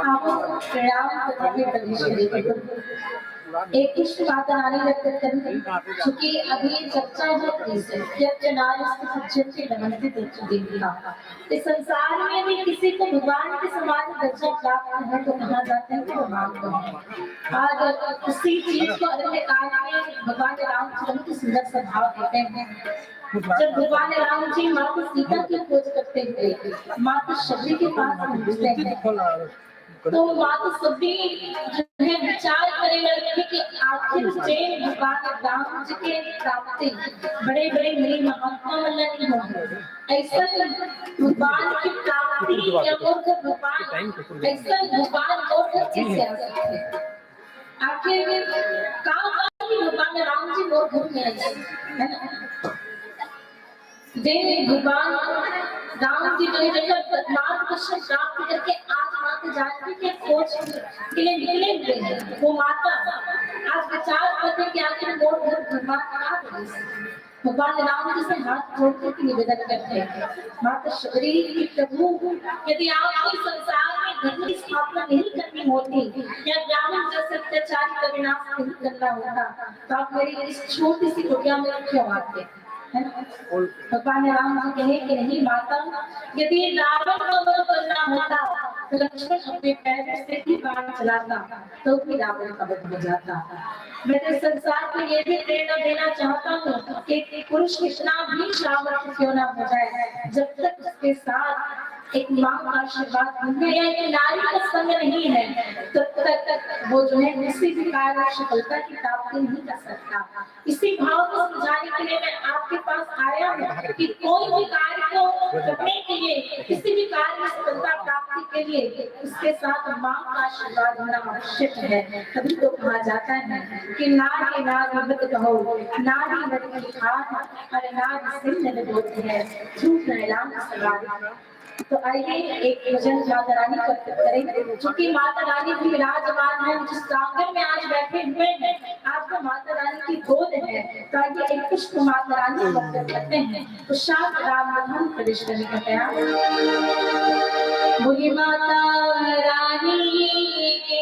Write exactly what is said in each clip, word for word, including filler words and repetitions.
आप प्रणाम करके प्रभु एक कृष्ण माता रानी रत्न, चूंकि अभी चर्चा हो रही है, यज्ञ नारी स्त्री सज्जन के नमन की दृष्टि देवी का। इस संसार में भी किसी को भगवान के समान दर्जा प्राप्त है तो कहा जाता है कि वो मानव है। आज उसी चीज को अरण्यकांड में भगवान राम चंद्र की सुंदर सभा देते हैं। जब भगवान राम जी माता सीता की खोज करते हुए माता शबरी के पास पहुंचते हैं, तो माता शबरी जो है विचार करे लगथे कि आखिर जे भगवान राम जी के प्राप्ति बड़े बड़े मुनि महात्मा मन ला नहीं होय, अइसन भगवान के प्राप्ति या मोर घर भगवान, अइसन भगवान मोर घर कइसे आ सकथे? आखिर का बात कि भगवान राम जी मोर घर में आए, है ना? जे भगवान राम जी जो है, जब मार्गदर्शन प्राप्त करके आज माता जानकी के खोज के लिए निकले हुए हैं, वो माता आज विचार करते कि आखिर मोर घर भगवान का है। भगवान राम जी से हाथ जोड़ के निवेदन करते हैं, माता शबरी कि प्रभु, यदि आपको इस संसार में धर्म की स्थापना नहीं करनी होती या रावण जैसे अत्याचारी का विनाश नहीं करना होता, तो आप मेरी इस छोटी सी कुटिया में क्यों आते? है ना? भगवान राम जी कहे कि नहीं माता, यदि रावण का वध करना होता तो लक्ष्मण अपने पैरों से ही बाण चलाता, तो भी रावण का वध हो जाता। मैं तो इस संसार को ये भी प्रेरणा देना चाहता हूँ कि एक पुरुष कितना भी सामर्थ्य क्यों ना हो जाए, जब तक उसके साथ एक माँ का आशीर्वाद नहीं है या एक नारी का संग नहीं है, तब तक वो जो है किसी भी कार्य में सफलता की प्राप्ति नहीं कर सकता। इसी भाव को समझाने के लिए मैं आपके पास आया हूँ कि कोई भी कार्य को करने के लिए, किसी भी कार्य में सफलता प्राप्ति के लिए उसके साथ माँ का आशीर्वाद होना आवश्यक है। तभी तो कहा जाता है कि नारी नारी मत कहो, नारी मत की हार, अरे नारी सिंह निबोध है, झूठ नैरांग सवार। तो आइए एक भजन माता रानी को अर्पित करें, क्योंकि माता रानी भी विराजमान है, जिस प्रांगण में आज बैठे हुए हैं, आज वो माता रानी की गोद है। तो आइए एक पुष्प माता रानी को अर्पित करते हैं। तो शांत राम मधुर प्रवेश करने का प्रयास। बोलिए माता रानी की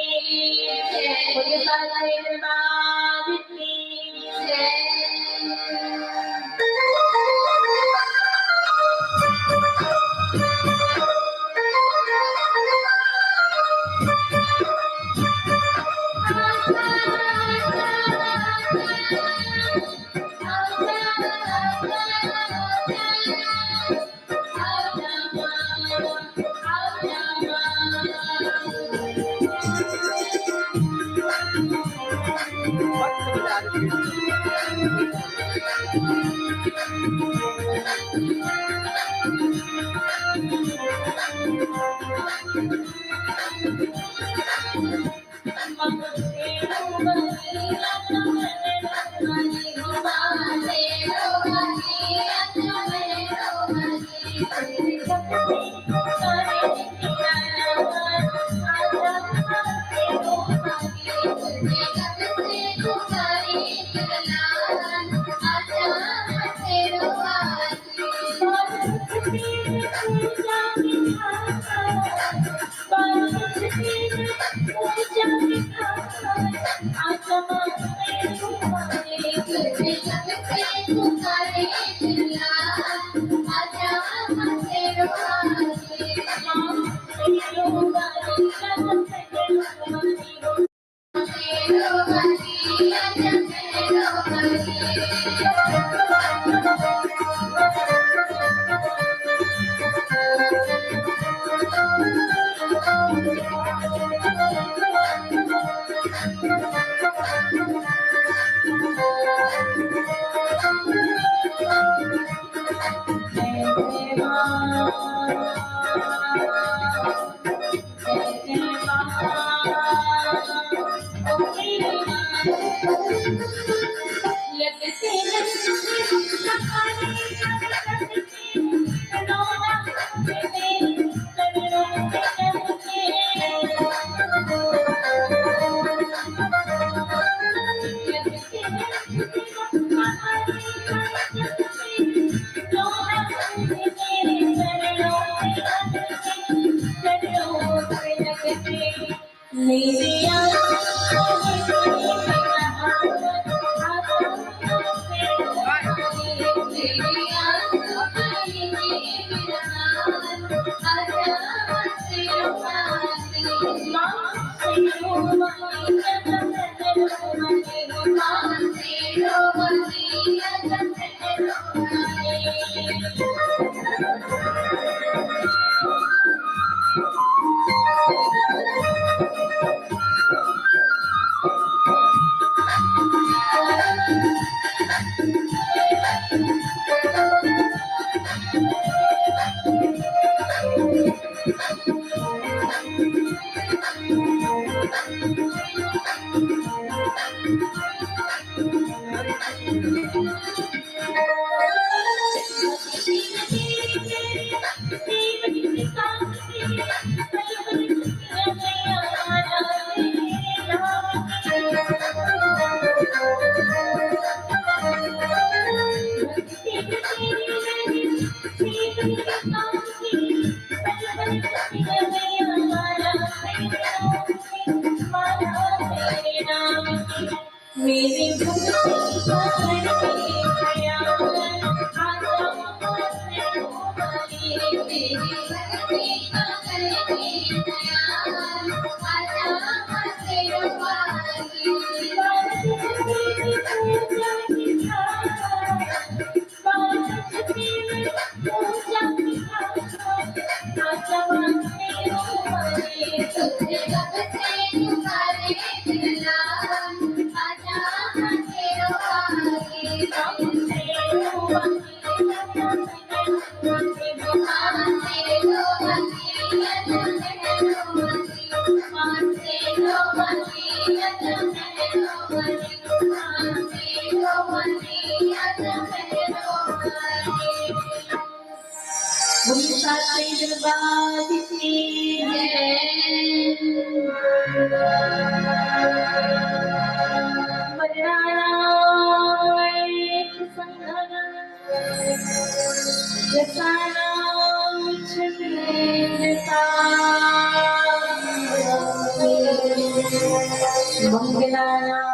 मंगलानां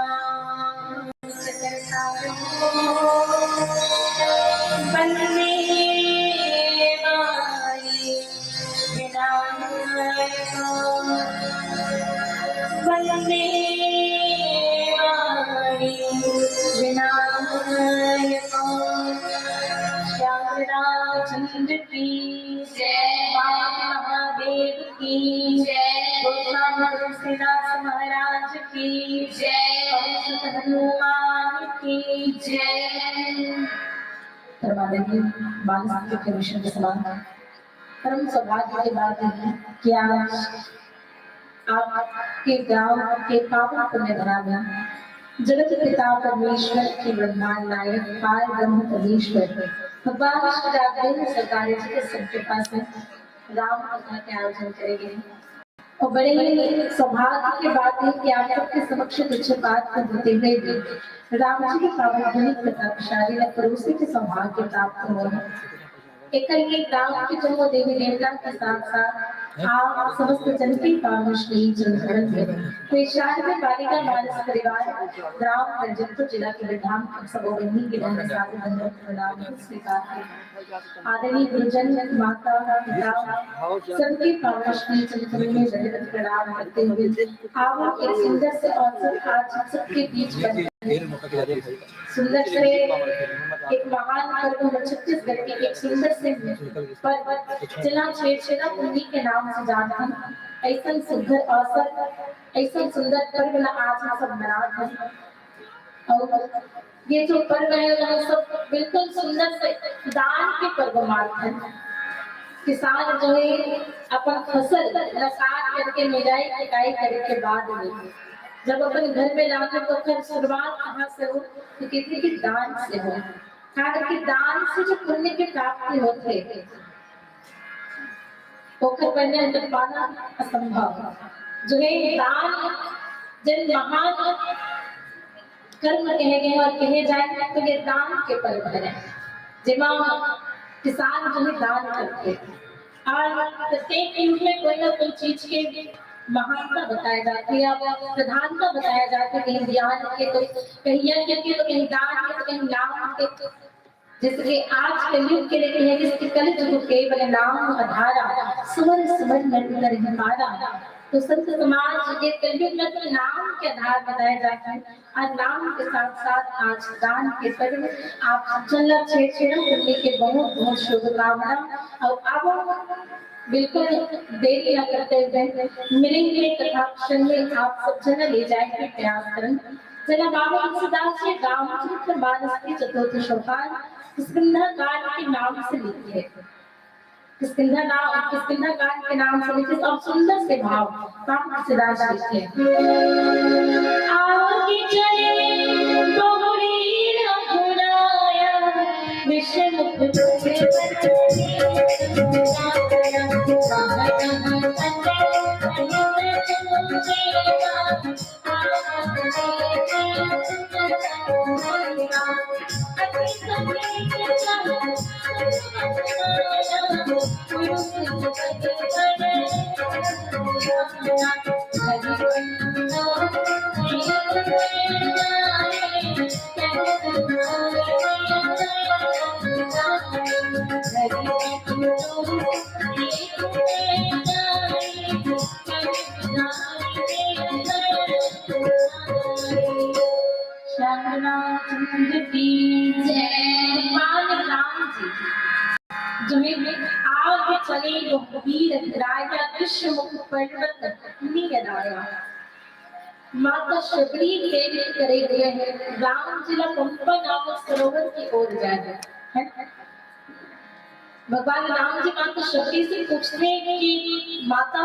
वन्दे वाणी विनायक, वन्दे वाणी विनायक। श्यामराज चंद्र की जय, बांके महादेव की जय, गोस्वामी तुलसीदास महाराज की जय, पवन सुत हनुमान की जय। परमादरणीय बाल साहित्य कमीशन के सभामुख, परम सौभाग्य के बात है कि आज आपके गांव के पावन पुण्य धरा में जगत पिता परमेश्वर के वरदान नायक पार ब्रह्म परमेश्वर भगवान श्री राघवेंद्र सरकार जी के संकल्पा से राम कथा के आयोजन करे गए। और बड़े ही सौभाग्य की बात है कि आप सबके समक्ष कुछ बात को होते हुए भी राम जी के पावन ध्वनि प्रतापशाली ने परोसे के सौभाग्य प्राप्त हुआ है। एकर ये गांव के जो देवी देवता के साथ साथ आप समस्त जन के पावन श्री चंद्रन है। तो इस शारदीय बालिका मानस परिवार ग्राम रंजनपुर जिला के विधान सभा वहिनी के ढंग साथ धन्यवाद प्रणाम स्वीकार किया। आदरणीय गुरुजन, माता, पिता, सबके पावन श्री चंद्रन में दंडवत प्रणाम करते हुए आओ एक सुंदर से अवसर आज हम सबके बीच बन सुंदर से एक महान पर्व हो छत्तीसगढ़ के एक सुंदर से पर्व जिला छेरछेरा पुन्नी के नाम से जानत हन। ऐसन सुंदर अवसर, ऐसन सुंदर पर्व ला आज हम सब मनात हन। और ये जो पर्व है, हम सब बिल्कुल सुंदर से दान के पर्व मानत हन। किसान जो है अपन फसल ला काट करके मिलाई कुटाई करे के बाद में जब अपन घर में लाथे तो ओकर शुरुआत कहाँ से हो? तो कहथे कि दान से हो। कारण कि दान से जो पुण्य के प्राप्ति होथे, ओकर परिणाम तो पाना असंभव। जो है दान, जब महान कर्म कहे गए और कहे जाए तो ये दान के पर्व है, जेमा किसान जो है दान करथे और प्रत्येक युग में कोई ना कोई चीज के महानता बताए जाथे या प्रधानता बताए जाथे, कहीं ज्ञान के तो कहीं यज्ञ के तो कहीं दान के तो कहीं नाम के। जैसे कि आज कलयुग के लिए है, जिसके कलि जुग केवल नाम आधारा, सुमर सुमर नर नर ही पारा। तो संत समाज ये कलयुग में तो नाम के आधार बताए जाते हैं और नाम के साथ साथ आज दान के पर्व आप सब जन ला छेड़ छेड़ा करने के बहुत बहुत शुभकामना। और अब बिल्कुल देरी न करते हुए मिलेंगे कथा क्षण में आप सब जन ले जाएंगे प्रयास करें। जेला बाबा तुलसीदास जी रामचरित मानस के चतुर्थ सोपान किष्किंधा कांड के नाम से लिखे। किष्किंधा नाम, किष्किंधा कांड के नाम से लिखे और सुंदर से भाव राम तुलसीदास जी लिखे। आगे चले बहुरी रघुराया विषम श्यामला चंद्र की जय। भगवान राम जी जो है आगे चले वो वीर राजा विश्वमुख पर्वत नियराया। माता शबरी प्रेरित करे गए हैं राम जी ला पंपा नामक सरोवर की ओर जाए, है। भगवान राम जी माता शबरी से पूछते हैं कि माता,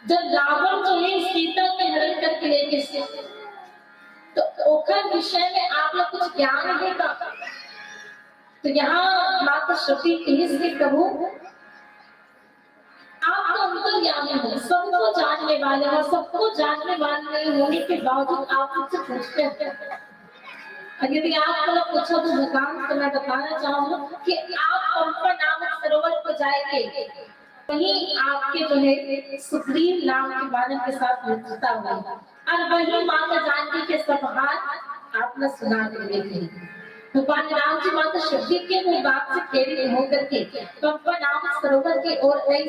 जब रावण जो है सीता के हरण करके ले गए, तो ओकर विषय में आप लोग कुछ ज्ञान है का? तो यहाँ माता शबरी कहिस कि प्रभु, आप तो अंतर्यामी हो, सबको जानने वाले हो, सबको जानने वाले होने के बावजूद आप मुझसे पूछते हैं। और यदि आप लोग पूछो तो भगवान को मैं बताना चाहूंगा कि आप पंपा नामक सरोवर को जाएंगे, वहीं आपके जो है सुग्रीव नाम के बालक के साथ मित्रता हुई और वहीं माता जानकी के सब हाल आपने सुना के देखे। भगवान राम जी माता शबरी के वो बात से प्रेरित होकर के पंपा नामक सरोवर की ओर गई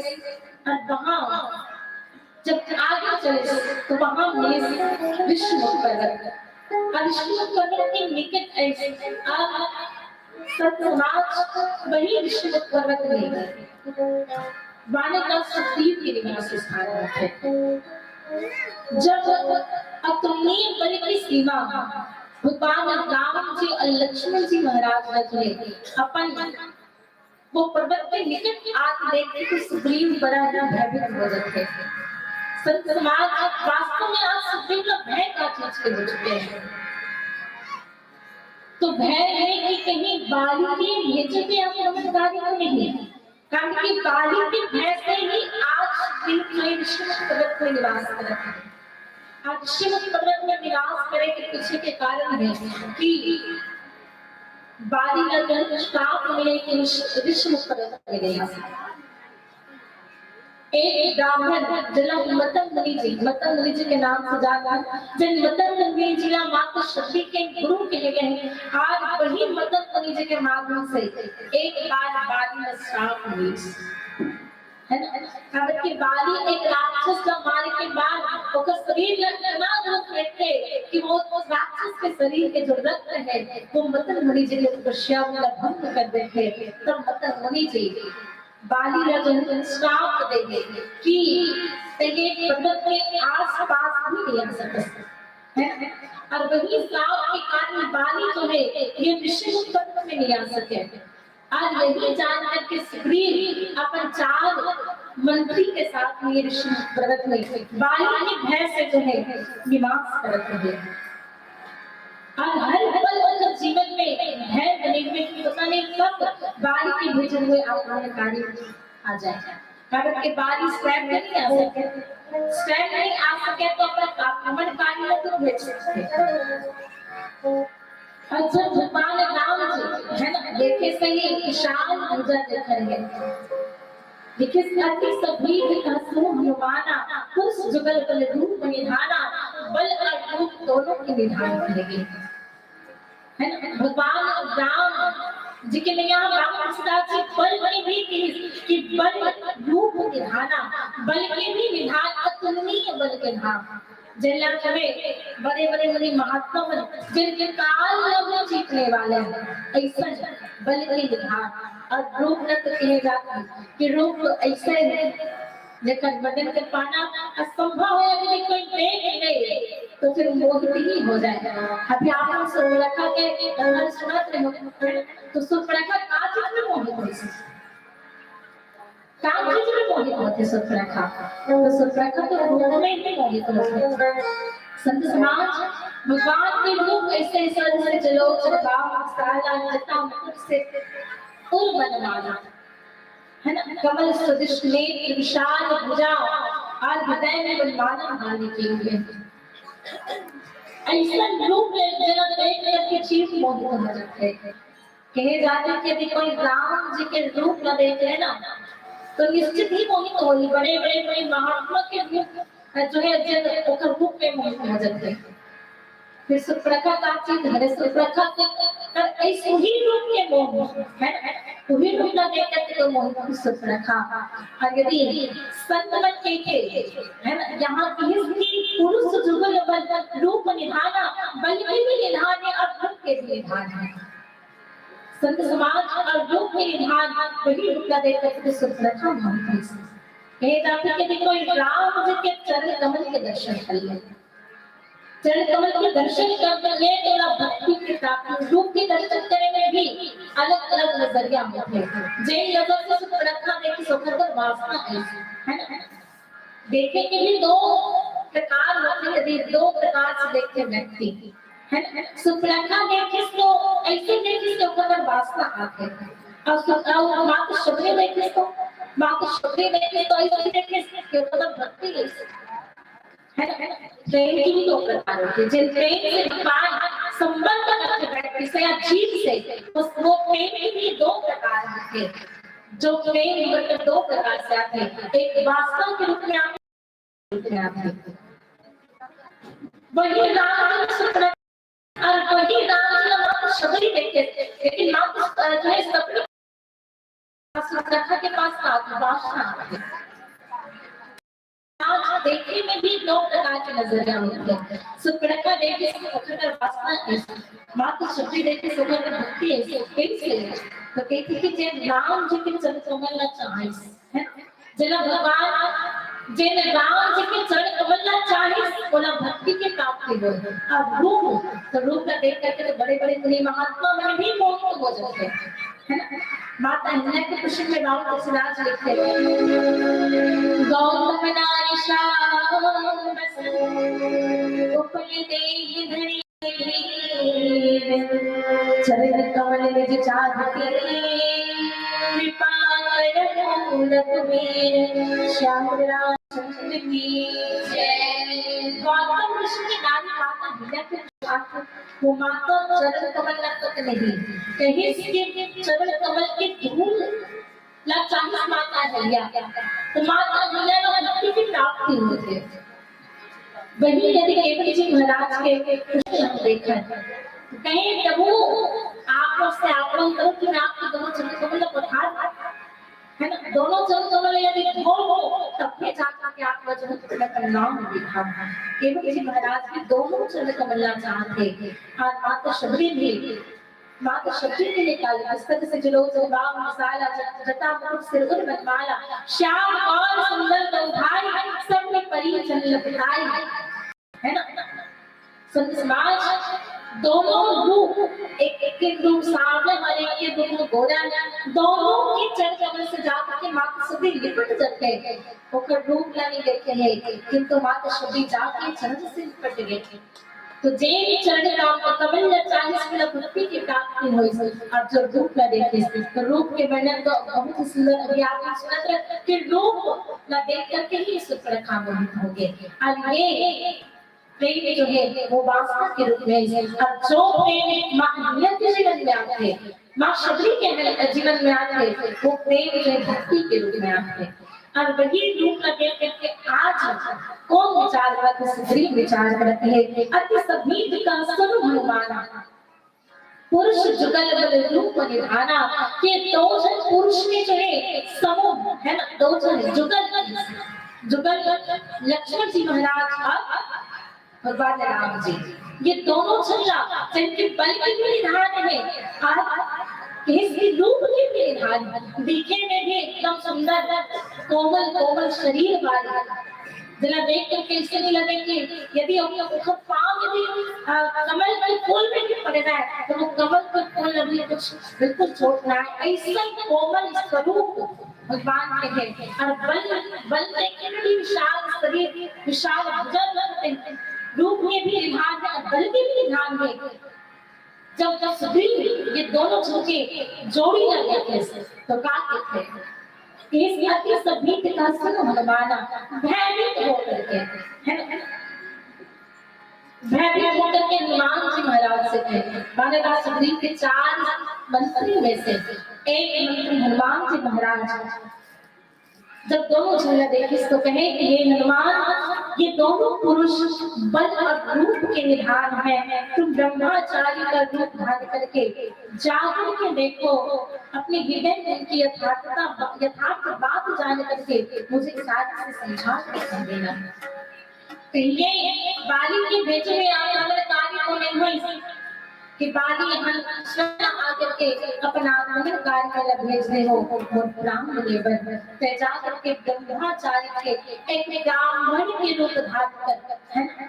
और वहां जब आगे चले तो वहां मिले विश्वमुख पर्वत। और विश्वमुख पर्वत के निकट ऐसे और संत समाज वही विश्वमुख पर्वत में बालक का सुग्रीव के निवास स्थान है। जब अतुलनीय बल की सीमा भगवान राम जी और लक्ष्मण जी महाराज ने जो है अपन वो पर्वत के निकट आके देखते तो सुग्रीव बड़ा ही भयभीत हो जाते हैं। संत समाज वास्तव में आज सुग्रीव का भय का चीज के हो चुके हैं। तो भय है कि कहीं बाली के भेजे पे आक्रमणकारी तो नहीं, कारण कि बाली के भय से ही आज सुग्रीव जो है विश्वमुख पर्वत में निवास करते हैं। आज विश्वमुख पर्वत में निवास करे के पीछे के कारण है कि बाली का जन्म श्राप मिले कि विश्व-, विश्वमुख पर्वत में निवास। एक ब्राह्मण जिला मतंग मुनि जी, मतंग मुनि जी के नाम से जाना, जिन मतंग मुनि जी ना मात्र शक्ति के गुरु कहे गए हैं, आज वही मतंग मुनि जी के माध्यम से एक बार बाली में श्राप मिले, है ना? कारण कि बाली एक राक्षस का मारे के बाद ओकर शरीर ला इतना दुख देते कि वो उस राक्षस के शरीर के जो रक्त है वो मतंग मुनि जी के तपस्या का भंग कर देते। तब मतंग मुनि जी बाली ला जो है श्राप दे दे कि तेरे पर्वत के आसपास भी नहीं आ सकते, है? और वही श्राप के कारण बाली जो है ये विश्वमुख पर्वत में नहीं आ सके। और यही जान करके सुग्रीव अपन चार मंत्री के साथ में ये ऋषि पर्वत में बाली के भय से जो है निवास करत रहे। और हर पल उनके जीवन में भय बने हुए कि पता नहीं कब बाली के भेजे हुए आक्रमणकारी आ जाए। कारण के बाली स्वयं नहीं आ सके, स्वयं नहीं आ सके तो अपन आक्रमणकारियों को भेज सकते हैं। और जब भगवान राम जी, है ना, देखे सही विशाल भुजा देखे, देखे अति सभी हनुमाना, पुरुष जुगल बल रूप निधाना, बल और रूप दोनों के निधान करेंगे, है ना। भगवान राम जी के लिए यहाँ राम कृष्णदास जी बल में भी कही कि बल रूप निधाना, बल के भी निधान, अतुलनीय बल के धाम। जेला हवे बड़े-बड़े मुनि महात्मा मन, जिनके काल ला भी जीतने वाले हैं, ऐसा बल के निधान। और रूप न तो कहे जाते कि रूप ऐसे है, जेकर बदन के पाना असंभव है, यदि कोई देख ले तो फिर मोहित ही हो जाए। अभी आप लोग सुर्पनखा के कहानी सुनत रहे हो, तो सुर्पनखा का चीज में मोहित होइस? का चीज में मोहित होथे सुर्पनखा? तो सुर्पनखा तो रूप में ही मोहित होथे। संत समाज, भगवान के रूप ऐसे ऐसे जैसे जलो जलवा साला जटा मुकुट से उर बनमाला, है ना, कमल सदृश नेत्र विशाल भुजा और हृदय में वनमाला धारण किए हुए। ऐसा रूप ले जरा देख करके जीव मोहित हो जाते हैं। कहे जाते हैं कि यदि कोई राम जी के रूप न देखे ना, तो निश्चित ही मोहित होई। बड़े बड़े बड़े महात्मा के रूप जो है, जन ओकर रूप में मोहित हो जाते हैं। फिर सुर्पनखा का चीज है, सुर्पनखा के, और ऐसे ही रूप के मोह, है ना? वही रूप ना देख करके तो मोहित हुई सुर्पनखा। और यदि संत मन के थे, है ना, यहाँ की पुरुष जुगल बल रूप निधाना, बल के भी निधान है और रूप के भी निधान है। संत समाज और रूप के निधान वही रूप ना देख करके सुर्पनखा मोहित हुई। कहे जाते कि यदि कोई राम जी के चरण कमल के दर्शन कर ले, चरण कमल के दर्शन कर ले तो ना भक्ति के प्राप्ति, रूप के दर्शन करे में भी अलग-अलग नजरिया होथे। जे नजर से सुर्पनखा देखिस ओकर वासना है, है ना? देखे के भी दो प्रकार होथे, यदि दो प्रकार से देखे व्यक्ति, है ना? सुर्पनखा देखिस तो ऐसे देखिस कि ओकर वासना आथे, और सु-, और माता शबरी देखिस तो, माता शबरी देखिस तो ऐसे देखिस कि ओकर भक्ति ऐसे। है ना? प्रेम के भी दो प्रकार होथे। जिन प्रेम से भगवान संबंध करके बैठे से या जीव से, उस, वो प्रेम के भी दो प्रकार होथे। जो प्रेम मतलब दो प्रकार से आथे, एक वासना के रूप में आथे, रूप में आथे। वही राम जी सुर्पनखा और वही राम जी माता शबरी देखे, लेकिन माता, अ, जो है शबरी सुर्पनखा के पास का था? वासना। आज देखे में भी दो प्रकार के नजरिया होते हैं। सुर्पनखा देखे से ओकर वासना है, माता शबरी देखे से ओकर भक्ति है, प्रेम से। तो कहती कि जे राम जी के चरण कमल ला चाहे, है ना? जेला भगवान, जेन राम जी के चरण कमल ला चाहे, ओला भक्ति के प्राप्ति हो। अब रूप, तो रूप ला देख करके तो बड़े-बड़े मुनि महात्मा मन भी मोहित हो जाते हैं, है ना? माता अहिल्या के खुशी में राम तुलसीदास लिखते हैं, "गौतम नारी श्याम बस उपल देहि धरी धीर, चरण कमल निज चाहती, कृपा करहु रघुबीर।" श्याम रामचंद्र की जय। गौतम ऋषि की नारी माता अहिल्या के साथ वो माता चरण कमल तक नहीं, कहीं इसके चरण कमल की धूल ला चाहे माता अहिल्या, तो माता अहिल्या ला भक्ति की प्राप्ति होथे। वही यदि केवल जी महाराज के कृष्ण हम देखन, तो कहीं प्रभु आप लोग से आग्रह करो कि मैं आपके दोनों चरण कमल ला पधार, है ना, दोनों चरण कमल यदि धो हो, तब भी जाकर के आप वजन में परिणाम दिखा। केवल जी महाराज के दोनों चरण कमल ला चाहते, और माता शबरी भी, माता शबरी के लिए काली पुस्तक से जुलो जलवा मसाला, जटा मुकुट सिर उर बनमाला, श्याम और सुंदर गौधारी, सब में परी जन लपटाई, है ना? संत समाज, दोनों रूप, एक, एक के रूप सांवला और एक के रूप गोरा, दोनों के चरण कमल से जाकर के माता शबरी लिपट जाथे। ओकर रूप ला नहीं देखे हे, किंतु माता शबरी जाके चरण से लिपट गे। तो जे चरण का कमल ला चाहिस, ओला भक्ति के प्राप्ति होइस, और जो रूप ला देखिस, तो रूप के वर्णन तो बहुत ही सुंदर, अभी आपने सुना था कि रूप ला देख करके ही सुपर्णखा मोहित हो गे। और ये प्रेम जो है, वो वासना के रूप में है। और जो प्रेम माँ मैया के जीवन में आथे, माँ शबरी के जीवन में आथे, वो प्रेम जो है, भक्ति के रूप में आथे। और वही रूप ला देख करके आज कौन विचार करत हे? सुग्रीव विचार करत हे। अति सभीत कहसुन हनुमाना, पुरुष जुगल बल रूप निधाना। ये दो झन पुरुष में जो है समूह है ना, दो झन जुगल, जुगल लक्ष्मण जी महाराज और भगवान राम जी, ये दोनों झन ला, जिनके बल के भी निधान है और इसके रूप के भी निधान, दिखे में भी एकदम सुंदर, कोमल कोमल शरीर वाली, जेला देख करके ऐसे नहीं लगे कि यदि हम ओकर पाँव यदि, अ, कमल के फूल में भी पड़ रहा है, तो वो कमल के फूल अभी कुछ बिल्कुल चोट ना है। ऐसा कोमल स्वरूप भगवान के है। और बल, बल देखे में भी विशाल शरीर, विशाल भुजा, रूप में भी निधान है और बल में भी निधान है। जब, जब सुग्रीव ये दोनों झन के जोड़ी ला देखे, तो का कहथे? इस अति सभीत कहसुन हनुमाना, भयभीत होकर के, है ना? भयभीत होकर के हनुमान जी महाराज से कहे। माने राजा सुग्रीव के चार मंत्री में से एक मंत्री हनुमान जी महाराज जब दोनों झन ला देखिस तो कहे कि हे हनुमान, ये दोनों पुरुष बल और रूप के निधान है। तुम ब्रह्माचारी का रूप धारण करके जाकर के देखो, अपने हृदय में उनकी यथार्थता, यथार्थ बात जान करके मुझे इशारे से समझा कर देना। तो ये बाली के भेजे में आक्रमणकारी तो नहीं हुई कि बाली यहाँ स्वयं आकर के अपन आक्रमणकारी ला भेज दे हो, मोर प्राण लेबर। ते जा करके ब्रह्माचारी के एक ब्राह्मण के रूप धारण कर, है ना?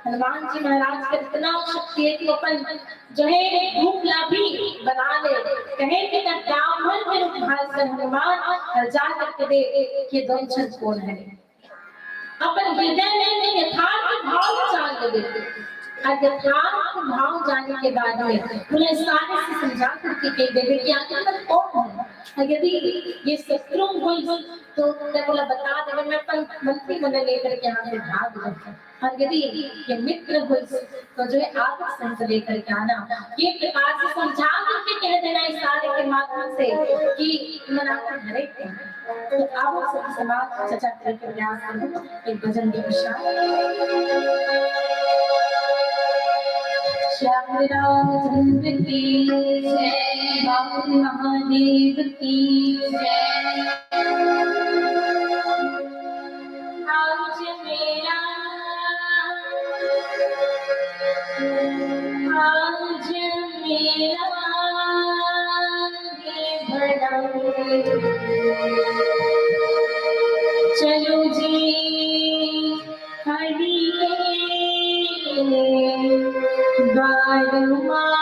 हनुमान जी महाराज का इतना शक्ति है कि अपन जो है रूप ला भी बना ले। कहे कि ना ब्राह्मण के रूप धारण कर हनुमान, और जा करके दे कि दोनों झन कौन है। अपन हृदय में के यथार्थ भाव जान लेबे। और यथार्थ भाव जाने के बाद में उन्हें इशारे से समझा करके कह देबे कि आखिर में कौन है। और यदि ये शत्रु होई तो मैं बोला बता देबे, मैं अपन मंत्री मन ला लेकर के यहाँ से भाग जाऊँ। और यदि ये मित्र होई तो जो है आदर संग लेकर के आना। ये प्रकार से समझा करके कह देना इशारे के माध्यम से कि मन आपके घरे के हैं। तो आप सब समाज चर्चा करके प्रयास करो। एक भजन के पश्चात श्याम रामचंद्र की जय, बाबा महादेव की जय। आज मेरा, आज मेरा ये भरम। चलो जी हरि के द्वार माँ।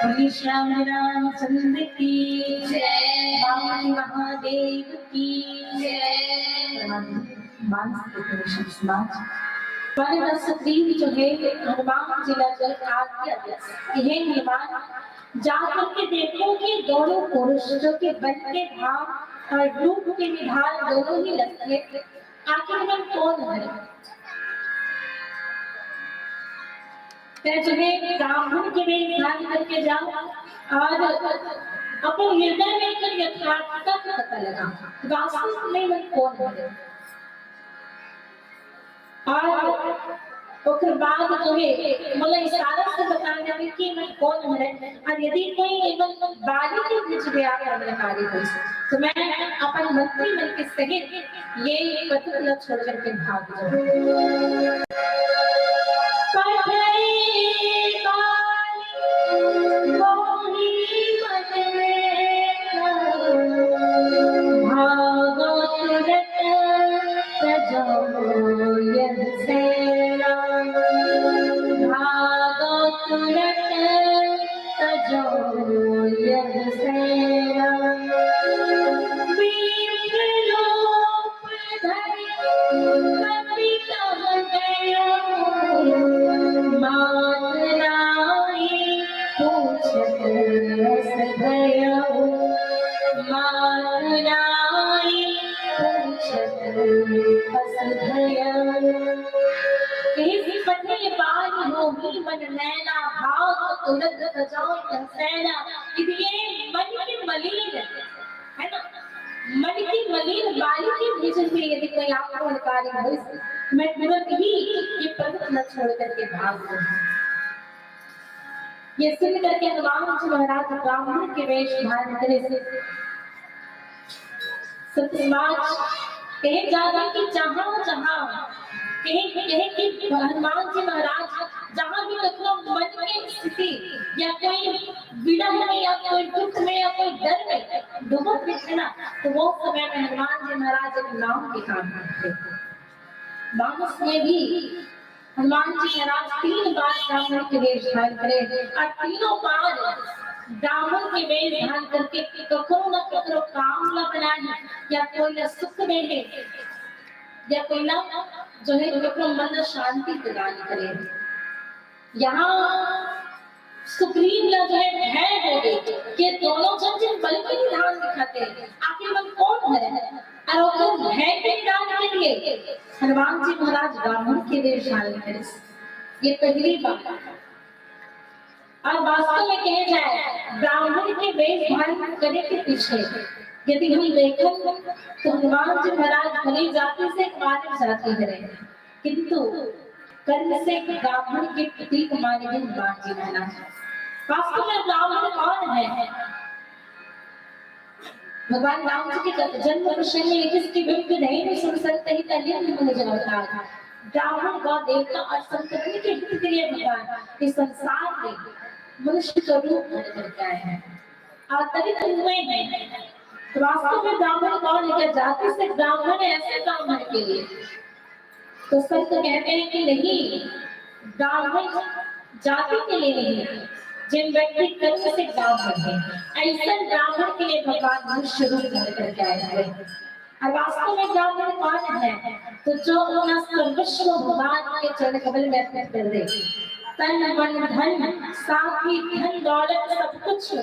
बोलिए श्याम रामचंद्र की जय। बाबा महादेव की जय। हनुमान जी के हनुमान जी। हमारे पास सुग्रीव जो है, हनुमान जी ला जल आज्ञा दे। हे हनुमान, जा करके देखो कि दोनों पुरुष जो कि वन के धाम और रूप के निधान दोनों ही रस है, आखिर में कौन है? तैं जो है ब्राह्मण के वेश धारण करके जा और अपन हृदय में एकर यथार्थता के पता लगा, वास्तव में मैं कौन हूँ। और ओकर बाद जो है मोला इशारा से बता देवे कि मैं कौन हूँ। और यदि कोई एमन बाली के बीच व्यापार में कार्य हो, तो मैं अपन मंत्री मन के सहित ये पद्धति ला छोड़ करके भाग जाऊँ। पठई बाली मोहि मन में भागो तुरत तजो यह सेना, भागो तुरत तजो यह सेना। विप्र लोप धरि कपि तह गयो, मात नाई पूछत अस भयो, मात नाई पूछत अस भयो। कहे, पठई बाली मोहि मन मैना, भागो तुरत तजो यह सेना। यदि ये मन के मलिन, है ना, मन के मलिन बाली के भीतर में यदि कोई आक्रमणकारी हो, मैं तुरंत ही ये पर्वत न छोड़ करके भाग जाऊँ। ये सुन करके हनुमान जी महाराज ब्राह्मण के वेश धारण करे। संत समाज कहे जाथे कि जहाँ जहाँ कहे, कहे कि हनुमान जी महाराज जहाँ भी कखनो मन के स्थिति या कोई विरह में या कोई दुख में या कोई डर में डूबत दिखे ना, तो वो समय में हनुमान जी महाराज एक नाव के काम करते। मानस में भी हनुमान जी महाराज तीन बार ब्राह्मण के वेश धारण करे और तीनों बार ब्राह्मण के वेश धारण करके ककरो न ककरो काम ला बनाए या कोई ला सुख दे या कोई ला जो है ककरो मन ला शांति प्रदान करे। यहाँ सुग्रीव ला जो है भय हो गई कि दोनों जन जिन बल के निधान दिखाते हैं, आखिर मन कौन है? और ओकर भय के निदान के लिए हनुमान जी महाराज ब्राह्मण के वेश धारण करे। ये पहली बात। और वास्तव में कहे जाए, ब्राह्मण के वेश धारण करे के पीछे यदि हम देखन तो हनुमान जी महाराज भले जाति से एक मानव जाति हरे, किंतु कर्म से ब्राह्मण के प्रतीक माने हनुमान जी महाराज। वास्तव में ब्राह्मण कौन है? भगवान राम जी के जन्म प्रसंग में किसकी विप्र नहीं सुन सकते ही कलिंग मुनि जन अवतार। ब्राह्मण गौ देवता और संत के हित के लिए भगवान इस संसार में मनुष्य का रूप धर करके आए हैं, अवतरित हुए हैं। तो वास्तव में ब्राह्मण कौन है? क्या जाति से ब्राह्मण है? ऐसे ब्राह्मण के लिए तो संत कहते हैं कि नहीं, ब्राह्मण जाति के लिए नहीं, जिन व्यक्ति कर्म से ब्राह्मण है, ऐसे ब्राह्मण के लिए भगवान मनुष्य रूप धर करके आए हुए हैं। और वास्तव में ब्राह्मण कौन है? तो जो अपना सर्वस्व भगवान के चरण कमल में अर्पित कर दे, तन मन धन साथ ही धन दौलत सब कुछ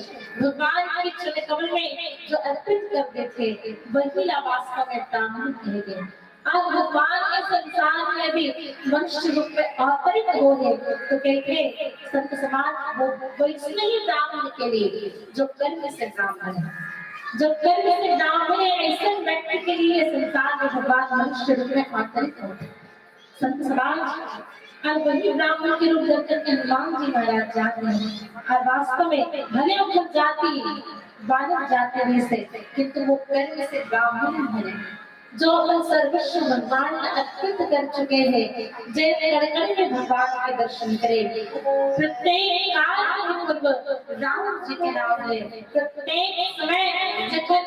भगवान के चरण कमल में जो अर्पित कर देते, वही ला वास्तव में ब्राह्मण कहे गए। अब भगवान के संसार में भी मनुष्य रूप में अवतरित हो है, तो कहते संत समाज वो वैसे ही ब्राह्मण के लिए जो कर्म से ब्राह्मण है, जो कर्म से ब्राह्मण है, ऐसे व्यक्ति के लिए संसार में भगवान मनुष्य रूप में अवतरित होते हैं। संत समाज और वही ब्राह्मण के रूप धर करके हनुमान जी महाराज जाते हैं। और वास्तव में भले उनकी जाति मानव जाति में से, किंतु वो कर्म से ब्राह्मण है। जो अपन सर्वस्व भगवान ला अर्पित कर चुके हैं, जे कण कण में भगवान के दर्शन करे। प्रत्येक कार्य में पूर्व राम जी के नाम ले, प्रत्येक समय जखन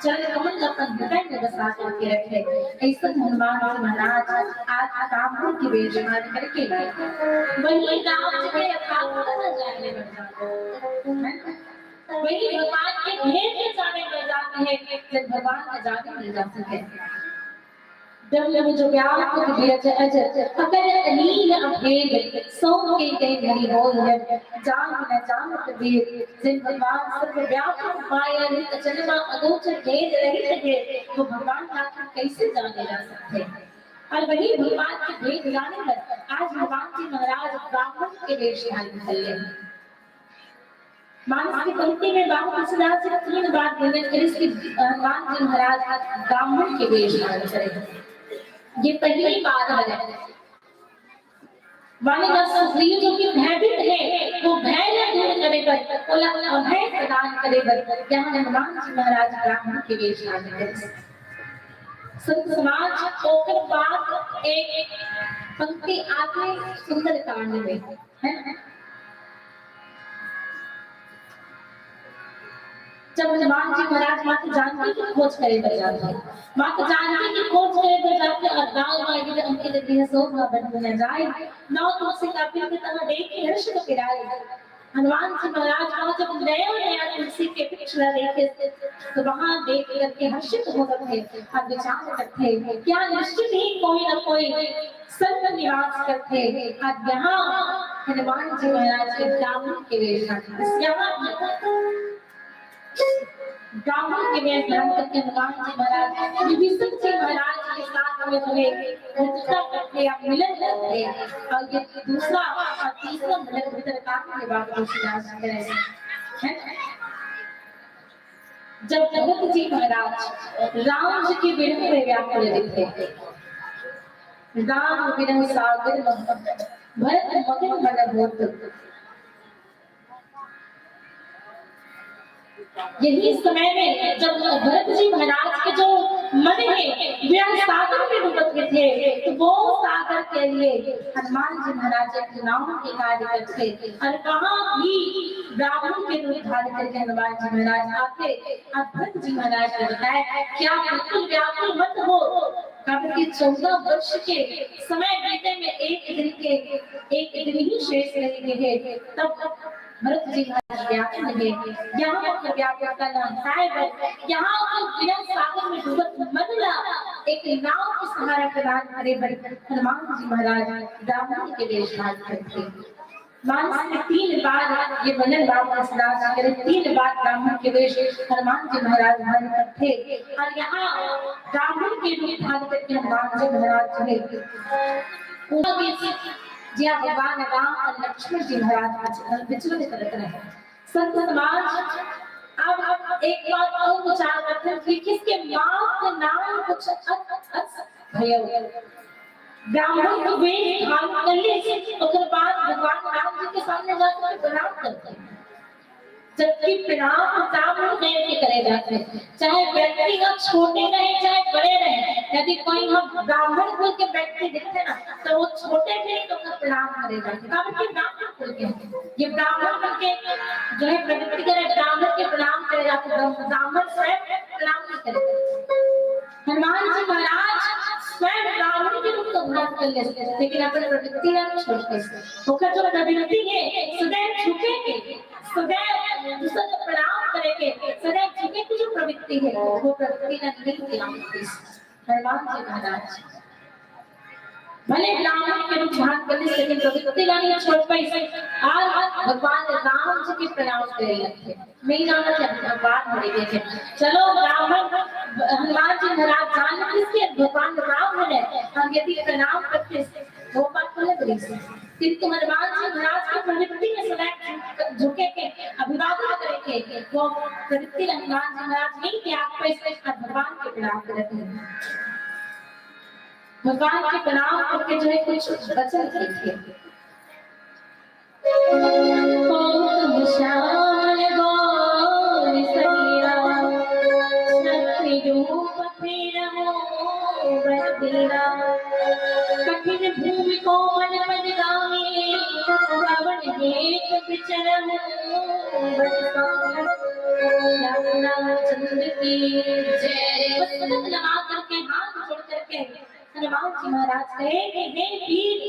चरण कमल अपन हृदय में बसा करके रखे, ऐसे हनुमान जी महाराज आज ब्राह्मण के वेश धारण करके वही राम जी के यथार्थ जाने लग जाते हैं। वही भगवान के भेद के जाने मिल जाते हैं, जब भगवान का जाने मिल जा सके। ब्रह्म जो व्यापक विरज अज, अकल अनील अभेद, सो के ते धरि होय है, जान न जानत वेद। जिन भगवान सर्वव्यापक माया रहित, अचलमा अगोचर भेद रहित है, वो भगवान का आखिर कैसे जाने जा सकते हैं? और वही भगवान के भेद जाने बर आज हनुमान जी महाराज ब्राह्मण के वेश धारण कर ले। मानस की पंक्ति में बाबा तुलसीदास जी तीन बार निवेदन करे कि हनुमान जी महाराज आज ब्राह्मण के वेश धारण करे। ये पहली बार है। माने जब सुग्रीव जो कि भयभीत है, वो भय ला दूर करे बर, ओला अभय प्रदान करे बर, यहाँ हनुमान जी महाराज ब्राह्मण के वेश धारण करे। संत समाज, ओकर बाद एक पंक्ति आती सुंदरकांड में, है ना? जब हनुमान जी महाराज माता जानकी की खोज करे बर जाथे, माता जानकी की खोज करे बर जाथे और गाँव में आगे अंकित गृह शोभा बन न जाए, नौ तुलसी का पिंड तहाँ देखि हर्षित पिराए। हनुमान जी महाराज वहाँ जब नया नया तुलसी के वृक्ष ला देखे, तो वहाँ देख करके हर्षित हो जाते हैं और विचार करते हैं, क्या निश्चित ही कोई ना कोई संत निवास करते हैं। और यहाँ हनुमान जी महाराज के ब्राह्मण के वेश धारण, यहाँ ब्राह्मण के वेश धारण करके हनुमान जी महाराज विभीषण जी महाराज के साथ में जो है मित्रता करते या मिलन करते, और ये दूसरा और तीसरा मिलन उत्तरकांड के बाद तुलसीदास जी करें, है ना? जब भरत जी महाराज राम जी के विरह में व्याकुल दिखे, राम विरह सागर में भरत मगन मन होत। यही समय में जब भरत जी महाराज के जो मन है विरह सागर में डूबत थे, तो वो सागर के लिए हनुमान जी महाराज एक नाव के कार्य करते और वहां भी ब्राह्मण के रूप धारण करके हनुमान जी महाराज आते। अब भरत जी महाराज ने बताया, क्या बिल्कुल व्याकुल मत हो, क्योंकि चौदह वर्ष के समय बीते में एक दिन के, एक दिन ही शेष रह गए हैं। तब भरत जी महाराज व्याकुल है, यहाँ पर व्याकुलता न आए, बस यहाँ पर विरह सागर में डूबत मन ला एक नाव के सहारा प्रदान करे बर हनुमान जी महाराज ब्राह्मण के वेश धारण करते। मानस में तीन बार ये वर्णन बाबा तुलसीदास जी करे, तीन बार ब्राह्मण के वेश हनुमान जी महाराज धारण करते और यहाँ ब्राह्मण के रूप धारण करके हनुमान जी महाराज जो है पूरा भी जिया भगवान राम और लक्ष्मण जी महाराज विच-, विचरण करत रहे। संत समाज, अब, अब एक बात और विचार करते हैं कि किसके माँ के नाम कुछ अस, अस भयो। ब्राह्मण के वेश धारण कर ले, ओकर बाद भगवान राम जी के सामने जाकर के प्रणाम करते हैं। जबकि प्रणाम ब्राह्मण देव के करे जाते हैं, चाहे व्यक्ति ह छोटे रहे, चाहे बड़े रहे। यदि कोई हम ब्राह्मण कुल के व्यक्ति दिखते ना, तो वो छोटे भी तो ओकर प्रणाम करे जाते, काबर कि ब्राह्मण कुल के हैं। ये ब्राह्मण कुल के जो है प्रवृत्ति करे, ब्राह्मण के प्रणाम करे जाते, ब्राह्म-, ब्राह्मण स्वयं प्रणाम नहीं करे। हनुमान जी महाराज स्वयं ब्राह्मण के रूप को धारण कर लेते, लेकिन अपन प्रवृत्ति ना छोड़ते। ओकर जो प्रवृत्ति है सदैव झुके के, सदैव दूसर को प्रणाम करे के, सदैव झुके की जो प्रवृत्ति है, वो प्रवृत्ति ना नहीं थी राम कृष्ण। हनुमान जी महाराज भले ब्राह्मण के रूप धारण कर ले, लेकिन प्रवृत्ति ला नहीं छोड़ पाई। और भगवान राम जी के प्रणाम करे लगते। नहीं जाना क्या अपना बात हो रही है। चलो, ब्राह्मण हनुमान जी महाराज जान किसके भगवान राम है, हम यदि प्रणाम करते वो बात तो नहीं बोली। किंतु हनुमान जी महाराज की प्रवृत्ति में सदा झुक-, झुके के, अभिवादन करे के, वो प्रवृत्ति हनुमान जी महाराज नहीं कि आप पैसे भगवान के प्रणाम करते हैं। भगवान के प्रणाम करके जो है कुछ वचन लिखे। बहुत विशाल गौर सैया, शक्ति रूप फेरहु बरतीरा। कठिन भूमि कोमल पद गामे, पवन हेत विचरहु बरसाने। श्यामला चंद्र की जय। मस्तक नवा करके, हाथ जोड़ करके हनुमान जी महाराज कहे कि हे वीर,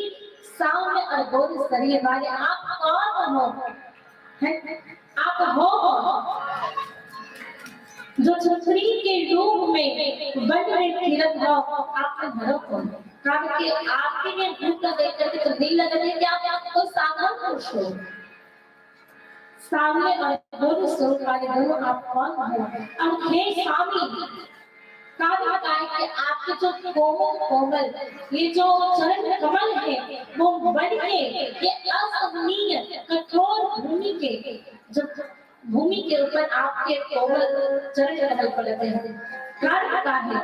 सौम्य और गौर शरीर वाले आप कौन हो? हैं? आप हो कौन? जो छतरी के रूप में वन में फिरत हो, आप में हरो कौन? कारण कि आपके ये रूप का देख करके तो नहीं लग रही कि आप कोई साधारण पुरुष हो। सामने और दोनों स्वरूप वाले दोनों आप कौन हो? और हे स्वामी, कारण का है कि आपके जो कोमल कोमल ये जो चरण कमल है, वो बन के ये असहनीय कठोर भूमि के, जब भूमि के ऊपर आपके कोमल चरण कमल पड़ते हैं। कारण का है,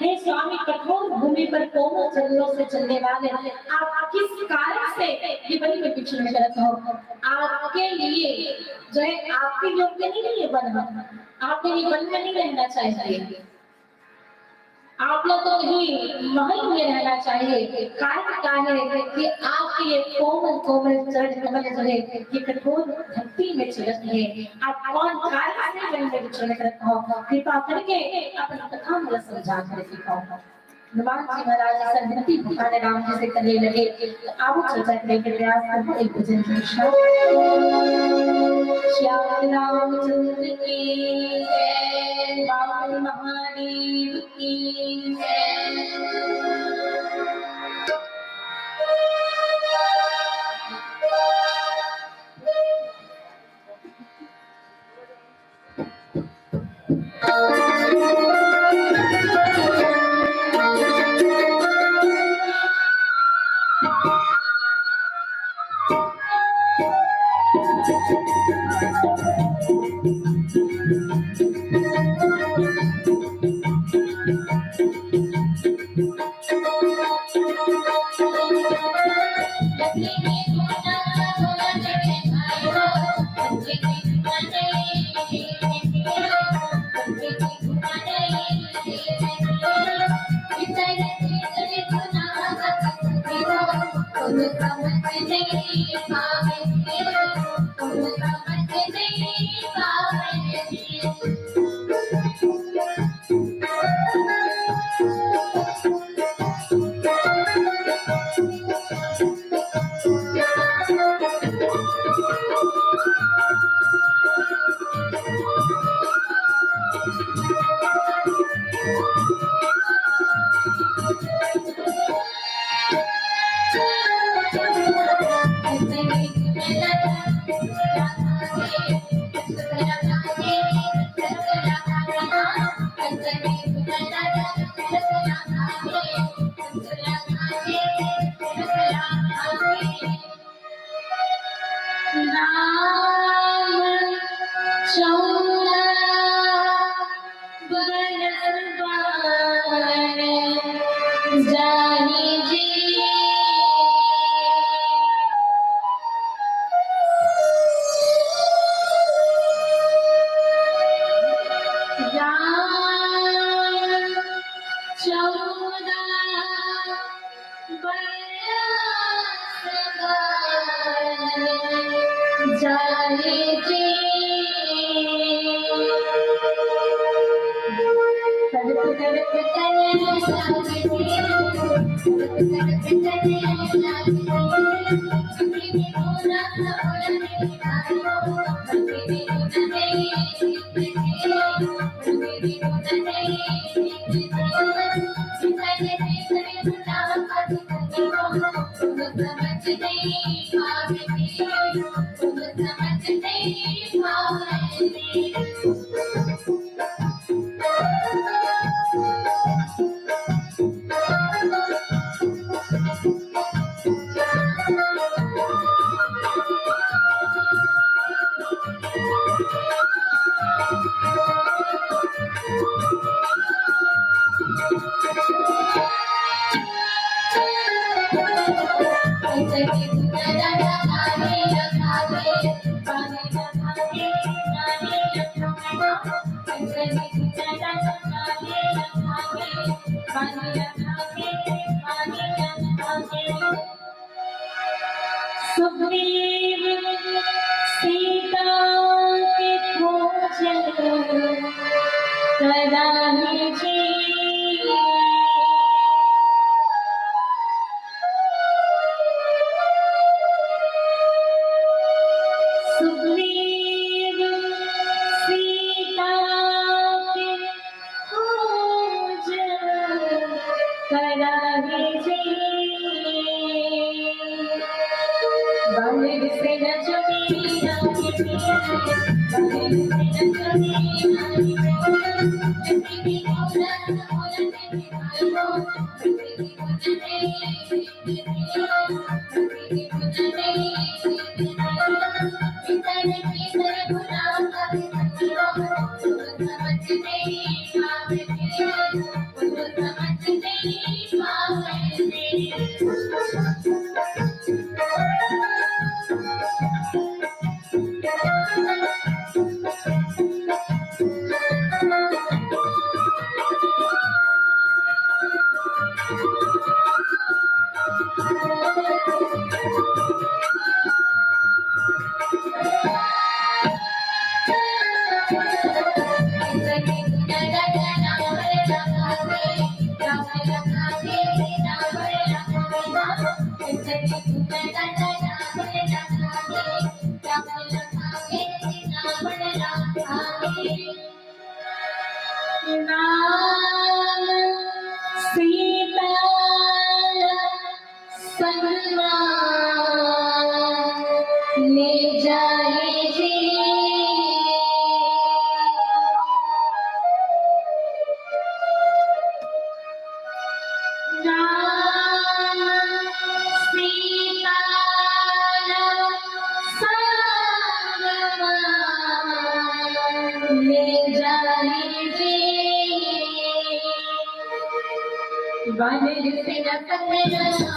हे स्वामी, कठोर भूमि पर कोमल चरणों से चलने वाले आप किस कारण से ये वन में विचरण करत हो? आपके लिए जो है, आपके योग्य नहीं है ये वन, आपके लिए वन में नहीं रहना चाहिए। आप लोग को कहीं महल में रहना चाहिए। कारण का है कि आपके ये कोमल कोमल चरण कमल जो है, ये कठोर भक्ति में चलत है। आप कौन कारण से वन में विचरण करत हो? कृपा करके अपन कथा मोला समझा कर दिखाओ। हनुमान जी महाराज ऐसा विनती भगवान राम जी से करने लगे। तो आओ चर्चा करने के प्रयास करबो एक भजन के साथ। श्याम रामचंद्र की जय, बाबा महादेव की जय। राम चौदह बरस बार जाहि जी। राम चौदह बरस बार जाहि जी। तड़प तड़प तन सब सुग्रीव सीता के खोज कराहे जी। सुग्रीव सीता के खोज कराहे जी। बानर सेना चुनी राम के पिया, बानर सेना चुनी राम के पिया। नाम सीता सन्मान ले जाए जी। नाम सीता सन्मान ले जाए जी। बानर सेना संग राम, बानर सेना संग राम,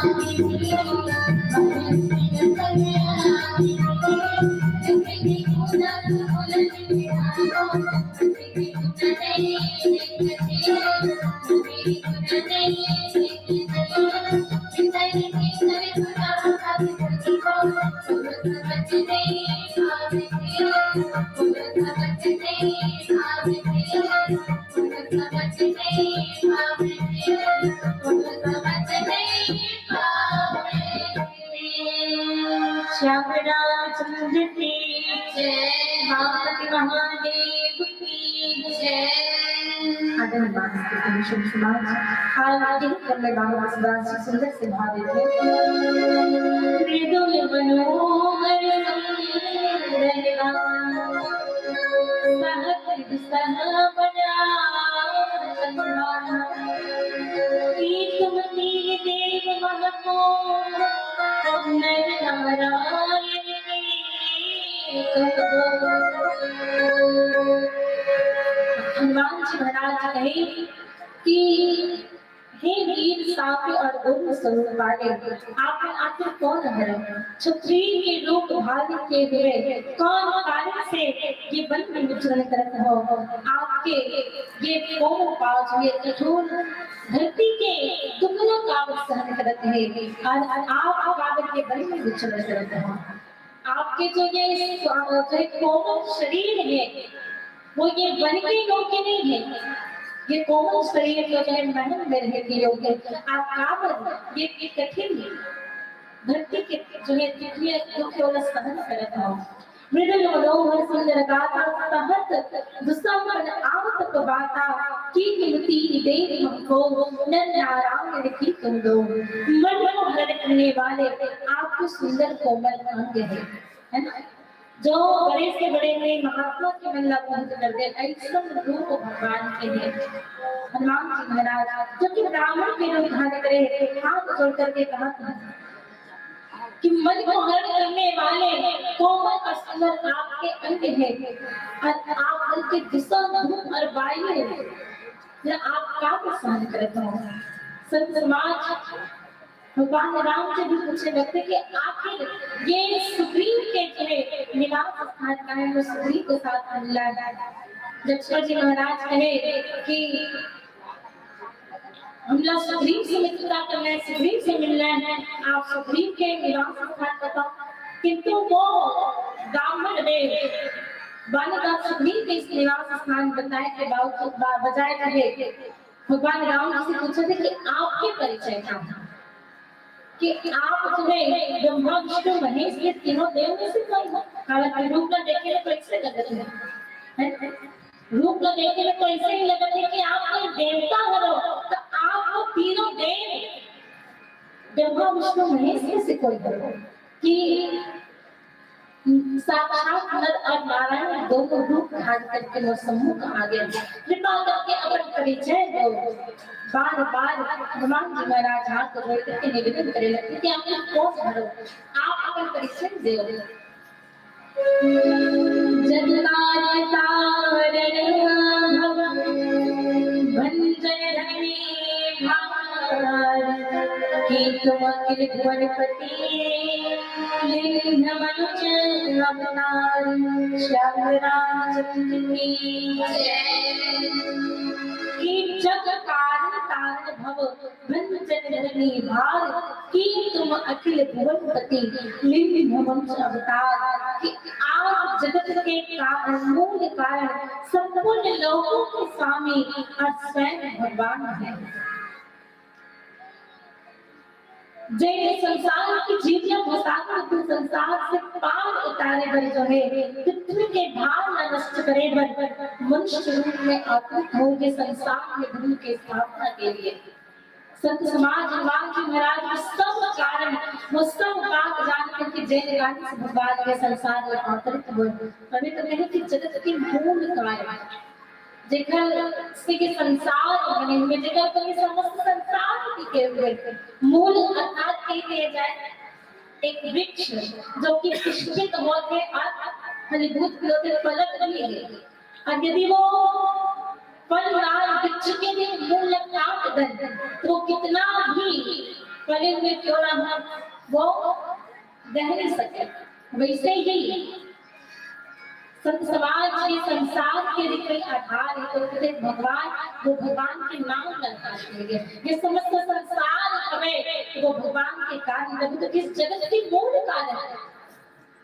जब भी पूजा बोल श्याम रामचंद्र की जय, पार्वती महादेव की जय। आदरणीय बाबा के शुभ समाज, आज के क्रम में बाबा के सुंदर से भाव देते हैं। मृदुल मनोहर सुंदर गान, सहज सहमना प्रीतमती देव महको नर नारायण के कहो। हनुमान जी महाराज कहे कि हे वीर साध्य और गुण स्वरूप वाले, आप में आखिर कौन है? क्षत्रिय के रूप धारण किए हुए कौन कारण से ये वन में विचरण करत हो? आपके ये कोमल पाँव जो ये कठोर धरती के दुखों का सहन करत है और आप काबर के वन में विचरण करत हो। आपके जो ये स्वा-, जो ये कोमल शरीर है, वो ये वन के योग्य नहीं है। ये कोमल शरीर तो जो है महल में रहने के योग्य है। आप काबर ये कठिन धरती के जो है दुखिया, दुख केवल सहन करत हो। मृदुल मनोहर सुंदर गाथा, सहत दुसंपन आव तप बाता, कीन्ह मिनती देव महको नर नारायण की तुम दो। मन को हरण करने वाले आपके सुंदर कोमल अंग है, है ना? जो बड़े से बड़े में महात्मा के मन ला मोहित कर दे, ऐसन रूप भगवान के है। हनुमान जी महाराज जो कि ब्राह्मण के रूप धारण करे, हाथ जोड़ करके कहा था कि मन को हरण करने वाले कोमल और सुंदर आपके अंग है, और आप उनके दिशा धूप और वायु, या आप का प्रसन्न करते हो? संत समाज, भगवान राम से भी पूछे लगते कि आखिर ये सुग्रीव के जो है निवास स्थान का है, वो सुग्रीव के साथ मिलना है। लक्ष्मण जी महाराज कहे कि हमला सुग्रीव से मित्रता करना है, सुग्रीव से मिलना है, आप सुग्रीव के निवास स्थान बताओ। किंतु वो ब्राह्मण देव बालक सुग्रीव के इस निवास स्थान बताए के बावजूद बा-, बजाय कहे भगवान राम जी से पूछे थे कि आपके परिचय क्या है, कि आप जो है ब्रह्मा विष्णु महेश ये तीनों देव में से कोई हो। हालांकि रूप ना देखे तो ऐसे लगते हैं, है? रूप ला देखे में तो ऐसे ही लगत है कि आप कोई देवता हरो, तो आप वो तीनों देव ब्रह्मा विष्णु महेश में से कोई हरो कि साक्षात नर और नारायण दोनों रूप धारण करके मोर सम्मुख आ गए। कृपा करके अपन परिचय दो। बार बार हनुमान जी महाराज हाथ जोड़ करके निवेदन करे लगते कि आप कौन हरो, आप अपन परिचय दो। जगतार तारण भव भंजन धनी भार, कि तुम अखिल भुवनपति लीन्ह मनुज अवतार। श्याम रामचंद्र की जय। कि जग कारण तारण भव भंजन धनी भार, कि तुम अखिल भुवनपति लीन्ह मनुज अवतार। कि आप जगत के कारण, मूल कारण, संपूर्ण लोकों के स्वामी और स्वयं भगवान हैं। जे संसार के जीव ला भसात के संसार से पार उतारे बर जो है, पृथ्वी के भार ला नष्ट करे बर मनुष्य रूप में अवतरित होगे संसार में धर्म के स्थापना के लिए। संत समाज, हनुमान जी महाराज वो सब कारण, वो सब बात जान करके जय जयकार से भगवान के संसार में अवतरित हुए। तभी तो कहे कि जगत के मूल कारण, जेकर से के संसार बने हुए, जेकर पर ये समस्त संसार टिके हुए, मूल अर्थात कह दिया जाए एक वृक्ष जो कि पुष्पित होते और फलीभूत भी होते, फलत भी है। और यदि वो फलदार वृक्ष के भी मूल काट दें, तो वो कितना भी फले हुए क्यों ना हो, वो रह नहीं सके। वैसे ही संत समाज के संसार के भी कई आधार है, तो कहते भगवान, वो भगवान के नाम का आधार है। ये समस्त संसार हमें वो भगवान के कारण, तभी तो इस जगत के मूल कारण है।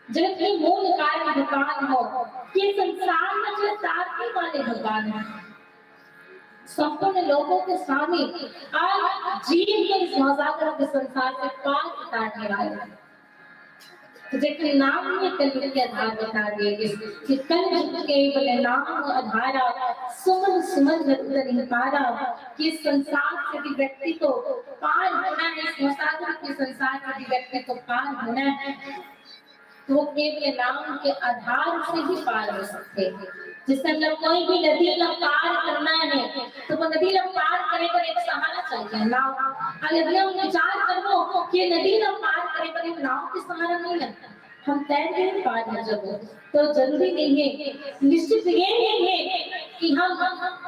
जगत के मूल कारण भगवान हो, ये संसार में जो तारने वाले भगवान है, संपूर्ण लोकों के स्वामी, और जीव को इस संसार के संसार से पार उतारने वाले हैं। तो जेकर नाम में कलयुग के आधार बता दिए गए कि कलयुग केवल नाम आधारा, सुमन सुमन रतन पारा। कि संसार से भी व्यक्ति को पार होना है, इस संसार के संसार से भी व्यक्ति को पार होना है, तो वो केवल नाम के आधार से ही पार हो सकते हैं। जैसे हम लोग कोई भी नदी का पार करना है, तो वो नदी का पार करे बर एक सहारा चाहिए, नाव। और यदि हम विचार करबो कि नदी का पार करे बर एक नाव के सहारा नहीं है, हम तैर के ही पार हो जाबो। तो जरूरी नहीं है, निश्चित ये नहीं है कि हम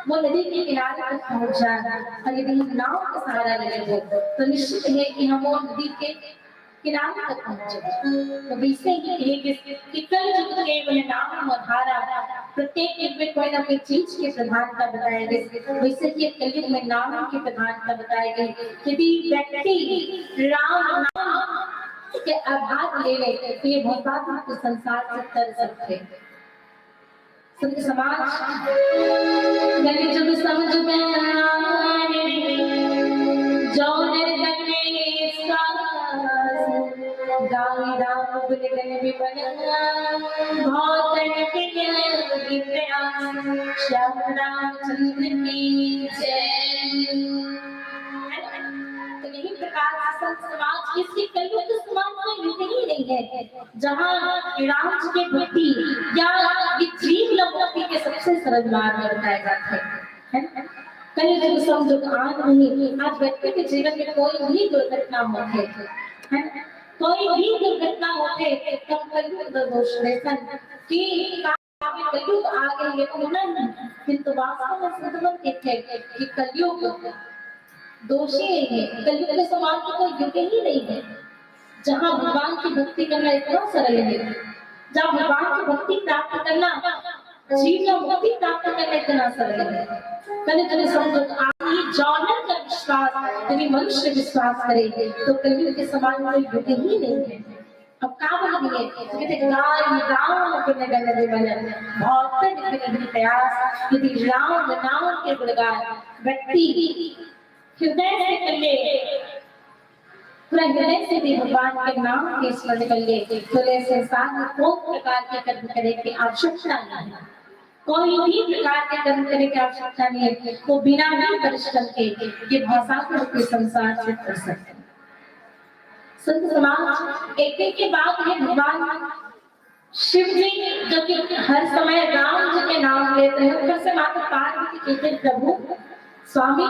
वो नदी के किनारे तक पहुंच जाए, और यदि हम नाव का सहारा ले लेबो, तो निश्चित है कि हम वो नदी के किनारे तक पहुंचे। तो वैसे ही कहे कि, कि कलयुग केवल नाम आधारा, प्रत्येक युग में कोई ना कोई चीज की प्रधानता बताई गई। वैसे ही कलयुग में नाम की प्रधानता बताई गई। यदि व्यक्ति राम नाम के आधार ले ले, तो ये भवसागर के संसार से तर सकते हैं। संत समाज, कलि जुग सम जुग आन, जो नर तन में सास, गाय राम गुण गण विमल, भव तन के योग प्रयास। श्याम रामचंद्र की जय। तो यही प्रकार से संत समाज, इसके कलयुग के समाज में युग ही नहीं है जहाँ राम जी के भक्ति या ये जीव ला मुक्ति के सबसे सरल मार्ग बताए जाते हैं, है ना? कलयुग सम जुग आन नहीं, आज व्यक्ति के जीवन में कोई भी दुर्घटना होते, है ना? कोई भी दुर्घटना होते, तब कलयुग का दोष दर्शन कि कलयुग आ गए, ये तो होना ही। किंतु वास्तव में संत मन कहते हैं कि कलयुग दोषी नहीं है, कलयुग के समान तो कोई युग ही नहीं है, जहाँ भगवान की भक्ति करना इतना सरल है, जहाँ भगवान की भक्ति प्राप्त करना, जीव का मुक्ति प्राप्त करना इतना सरल है। कलि जुग सम जुग आन, जो नर तन में सास, यदि मनुष्य विश्वास करे, तो कलयुग के समान कोई युग ही नहीं है। अब का बोल दिए? तो कहते, गाय राम गुण गण विमल, भव तन के योग प्रयास। यदि राम नाम के गुणगान व्यक्ति हृदय से कर ले, पूरा हृदय से भी भगवान के नाम के स्मरण कर ले, तो ये संसार में कोई प्रकार के कर्म करे की आवश्यकता नहीं है। कोई भी प्रकार के कर्म करे की आवश्यकता नहीं है। वो बिना भी परिश्रम के ये भवसागर के संसार से कर सकते हैं। संत समाज, एक एक के बाद ये भगवान शिव जी जो कि हर समय राम जी के नाम लेत रहे, ऊपर से माता पार्वती कहथे, प्रभु, स्वामी,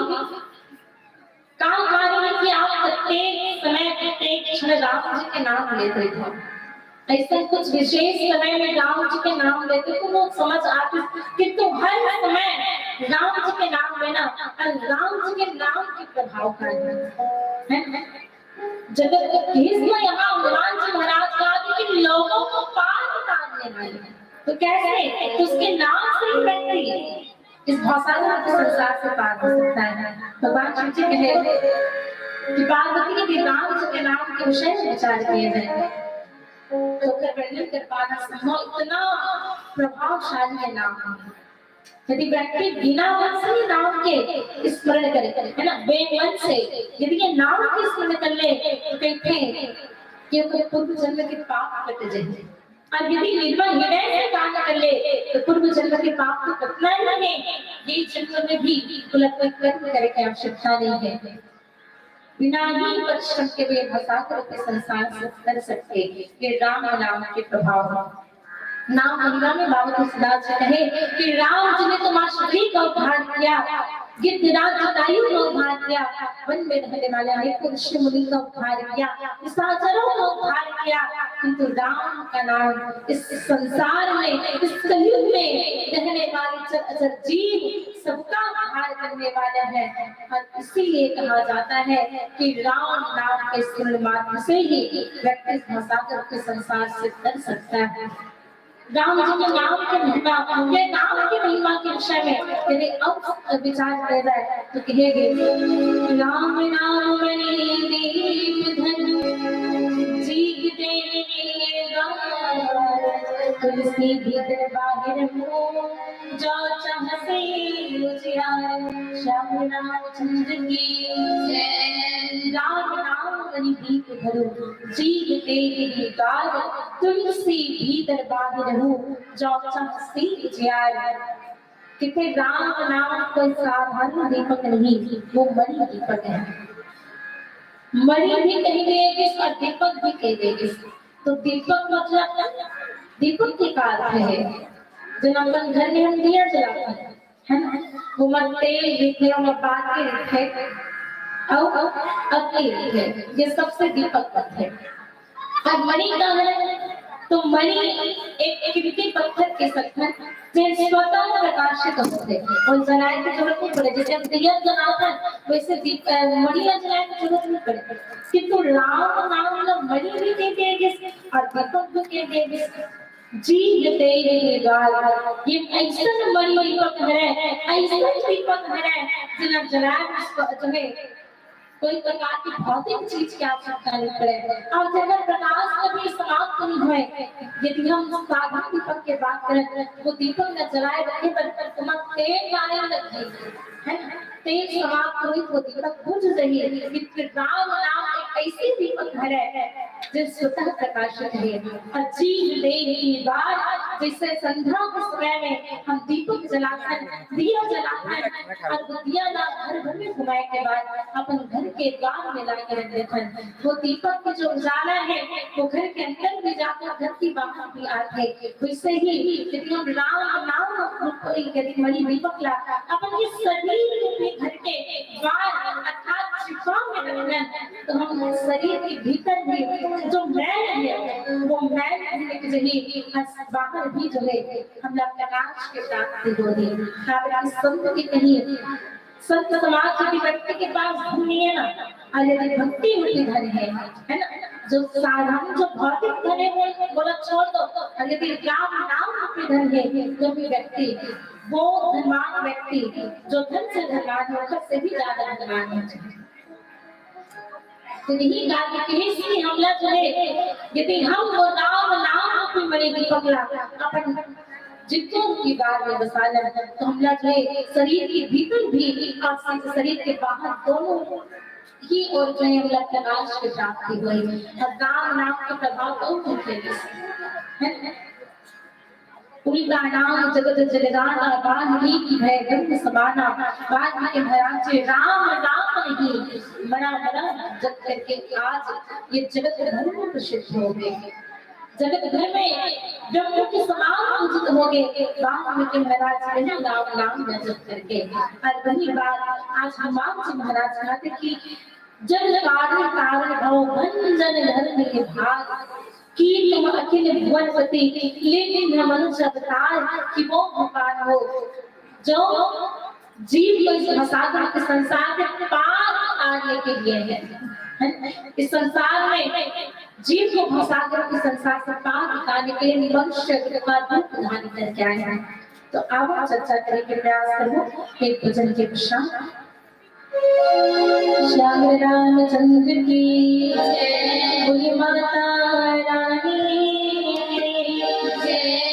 का कारण है कि आप प्रत्येक समय, प्रत्येक क्षण राम जी के नाम लेत रहे हो? ऐसा कुछ विशेष समय में राम जी के नाम लेते तो लोग समझ आते, किंतु हर समय राम जी के नाम लेना और राम जी के नाम के प्रभाव का है, है? जगत के भीष्म यहाँ हनुमान जी महाराज कहा कि इन लोगों को पार उतारने वाले। तो कैसे? तो उसके नाम से ही व्यक्ति इस भवसागर के संसार से पार हो सकता है। भगवान शिव जी कहे कि पार्वती के राम जी के नाम के विषय में विचार किए जाए तो फिर वर्णन कर पाना संभव, इतना प्रभावशाली है नाम। यदि व्यक्ति बिना मन से ही नाम के स्मरण करे, है ना, बेमन से यदि ये नाम के स्मरण कर ले, तो कहते हैं कि ओकर पूर्व जन्म के पाप कट जाए। और यदि निर्मल हृदय से दान कर ले, तो पूर्व जन्म के पाप तो कटना ही है, ये जन्म में भी कुलत्व कर्म करे की आवश्यकता नहीं है। बिना ही परिश्रम के वे भवसागर के संसार से उतर सकते। ये राम नाम के प्रभाव है। नाम महिमा में बाबा तुलसीदास जी कहे कि राम जी ने तो माँ सती का उद्धार किया, गिद्धराज जटायु का उद्धार किया, वन में रहने वाले अनेकों ऋषि मुनि का उद्धार किया, निशाचरों का उद्धार किया, किंतु राम का नाम इस संसार में, इस कलयुग में रहने वाले चर अचर जीव सबका उद्धार करने वाला है। और इसीलिए कहा जाता है कि राम नाम के स्मरण मात्र से ही व्यक्ति भवसागर के संसार से तर सकता है। राम जी के नाम के महिमा, उनके नाम की महिमा के विषय में यदि अब विचार किया जाए तो कहेंगे, राम नाम मणि दीप धन, जीव देहि द्वार, तुलसी भीतर बाहिर मोर, जो चाह से उजियार। श्याम रामचंद्र की जय। राम नाम मणि दीप धरो, जीव देहि द्वार, तुलसी भीतर बाहिर हो, जो चाह से उजियार। कितने राम नाम कोई साधारण दीपक नहीं, वो मणि दीपक है। मणि भी कहेंगे और दीपक भी कहेंगे। तो दीपक मतलब दीपक के का अर्थ है, जब अपन घर में हम दिया जलाते हैं, है ना, वो मत तेल दिखे, वो मत बात के दिखे, और अग्नि दिखे, ये सबसे दीपक पथ है। अब मणि का है, तो मणि एक कीमती पत्थर के समान है, जो स्वतः प्रकाशित होते हैं और जलाए की जरूरत नहीं पड़े। जैसे हम दिया जलाते हैं, वैसे दीप, अ, मणि ना जलाए की जरूरत नहीं पड़े। किंतु राम नाम ला मणि भी कह देंगे और दीपक भी कह देंगे। जीव देहि द्वार, ये ऐसा मणि दीपक है, ऐसा दीपक है, जिना जलाए उसको जो है कोई प्रकार की भौतिक चीज की आवश्यकता नहीं पड़े। और जब प्रकाश कभी समाप्त नहीं हुए, यदि हम साधारण दीपक की बात करें, वो दीपक न जलाए रखे, पर तुम्हारा तेल गाने लग गई, है ना? तेल समाप्त हुई, वो दीपक बुझ रही है। लेकिन राम नाम एक ऐसी दीपक है जो स्वतः प्रकाशित है। और जीव देहि द्वार, जैसे संध्या के समय में हम दीपक जलाते हैं, दिया जलाते हैं, और वो दिया ला घर भर में घुमाए के बाद अपन घर के द्वार में ला के रख देते हैं। वो दीपक की जो उजाला है, वो घर के अंदर भी जाकर घर की बाहर भी आते। वैसे ही यदि हम राम नाम रूप, यदि मणि दीपक ला अपन ये शरीर रूपी घर के द्वार अर्थात छिपा में रखना, तो हम शरीर के भीतर भी जो मैल है, वो मैल भी निकल जाही, और बाहर भी जो है हम लोग प्रकाश के प्राप्ति होही। काबर कि संत की कहीं, संत समाज यदि व्यक्ति के पास धन नहीं है ना, और यदि भक्ति रूपी धन है, है ना, जो साधारण जो भौतिक धन है वो बोला छोड़ दो, और यदि राम नाम रूपी धन है, तो भी व्यक्ति, वो धनवान व्यक्ति जो धन से धनवान है, उससे भी ज्यादा धनवान है। तो यही कहा कि किसी हमला जो है, यदि हम वो राम नाम रूपी मणि दीपक ला अपन जितने की बार में बसा लें, तो हमला जो है शरीर के भीतर भी और शरीर के बाहर दोनों ही ओर जो है हमला प्रकाश की प्राप्ति हुई। और राम नाम के प्रभाव बहुत होते हैं, है ना? उल्टा नाम जगत जलदाता, बांध लीक भय गंध समाना। बांध के महाराज जी राम नाम नहीं, मरा मरा जग करके आज ये जगत भर में प्रसिद्ध हो गए। जगत भर में ब्रह्म के समान पूजित हो गए वाल्मीकि महाराज के नाम नाम न जप करके। और वही बात आज हनुमान जी महाराज कहते कि जग कारण कारण भव भंजन धर्म ये भाग, की तुम अखिल भुवनपति, लेकिन न मनुष्य अवतार, कि वो भगवान हो जो जीव को इस भवसागर के संसार से पार उतारने के लिए है। इस संसार में जीव को भवसागर के संसार से पार उतारने के लिए मनुष्य का रूप धारण करके आए हैं। तो आओ चर्चा करें कि प्रयास करूँ एक भजन के पश्चात। श्याम रामचंद्र की जय, बोली माता रानी की जय।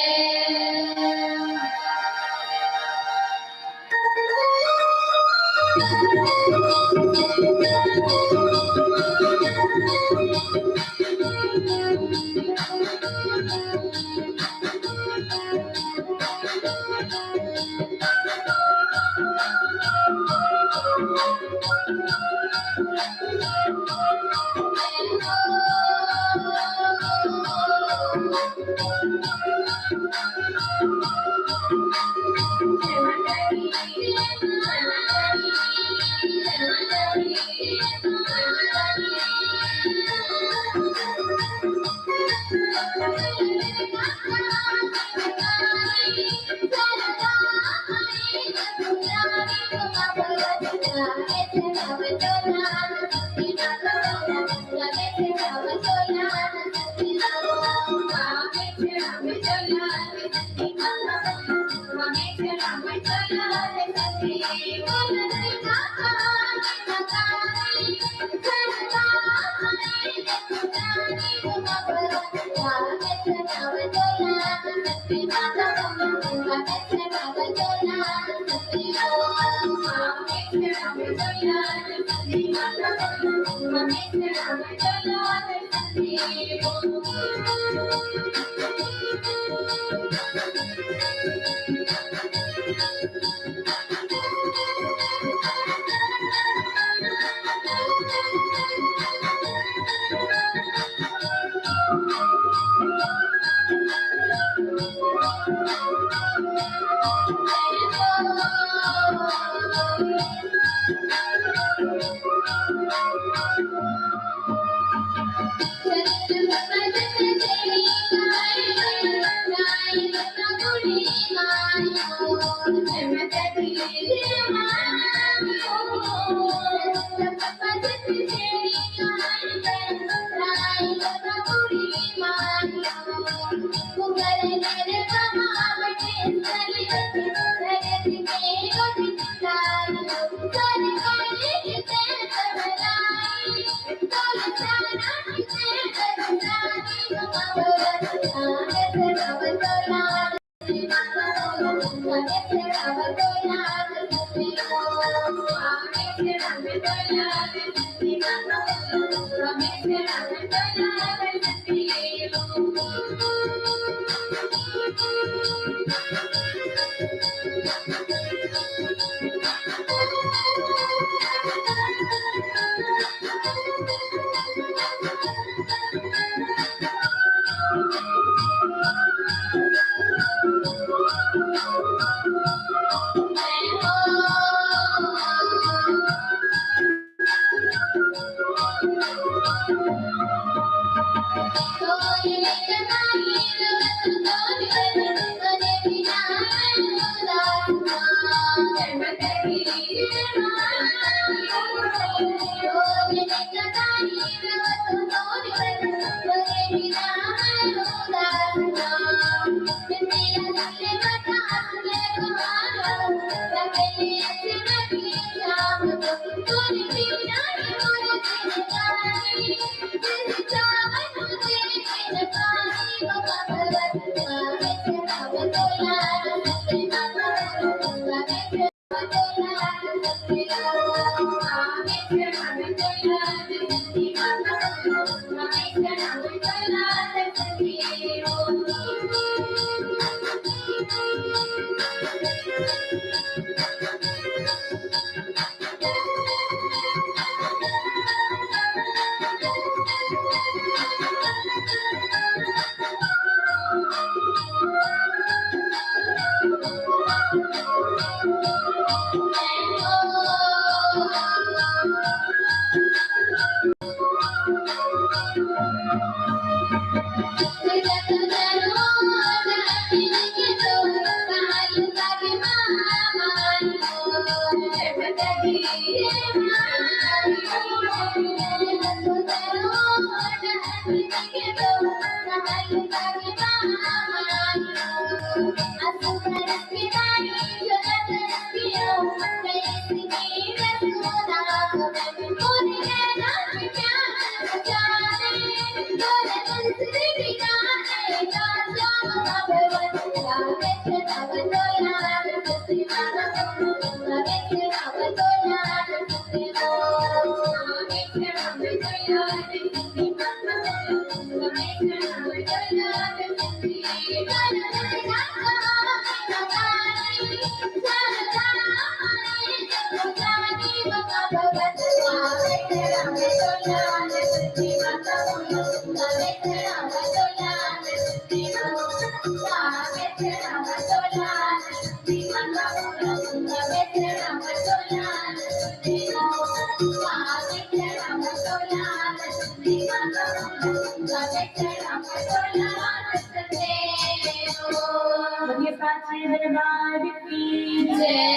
बोलिए साचे दरबार की जय।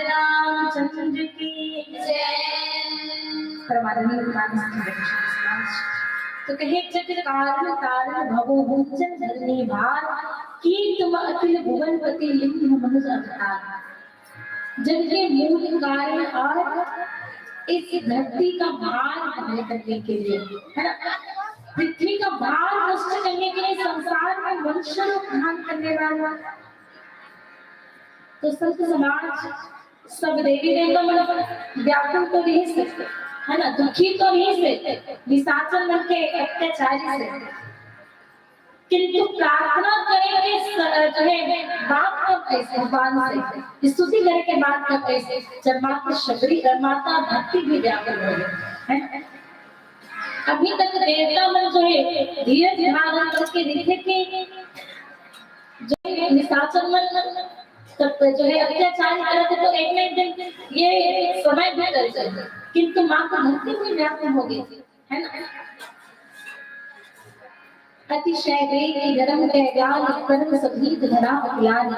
रामचंद्र की जय। परमादरणीय मानस की वरिष्ठ समाज। तो कहे, जग कारण तारण भव भूषण धरणी भार, कीर्त म अखिल भुवनपति लिंग मनुज अवतार। जग के मूल कारण और इस धरती का भार हल्के करने के लिए, है ना, पृथ्वी का भार नष्ट करने के लिए संसार में मनुष्य रूप धारण करने वाला। तो संत समाज सब देवी देवता मन व्याकुल तो रहिस हे, है ना, दुखी तो रहिस हे, निशाचर मन के अत्याचारी से, किंतु प्रार्थना करे के स-, जो है, बात कब कहिस भगवान से, स्तुति करे के बात कब कहिस, जब माता शबरी, अ, माता भक्ति भी व्याकुल हो गई, है ना? अभी तक देवता मन जो है, धीरज धारण करके देखे कि जो है, निशाचर मन तब जो है, अत्याचार करत हे, तो एक ना एक दिन ये समय भी टल जाए, किंतु माता भक्ति भी व्याकुल हो गई थी, है ना? अतिशय वेग गरम कह जाल, करम सभी धरा अकलान।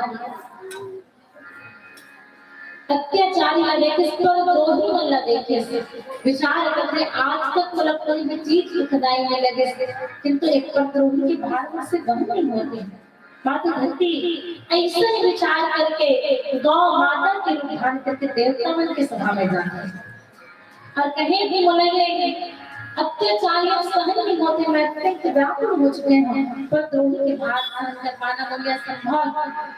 अत्याचारी ला देखिस, परद्रोही मन ला देखिस, विचार करथे आज तक मोला कोई भी चीज दुखदाई नइ लगिस, किंतु एक परद्रोही के भार मोर से बहन नइ होत हे। माता धरती अइसन विचार करके गौ माता के रूप धारण करके देवता मन के सभा में जाथे। अउ कहे कि मोला ये अत्याचार अब सहन नइ होत हे, मैं अत्यंत व्याकुल हो चुके हंव, परद्रोही के भार सहन कर पाना मोर ले असंभव।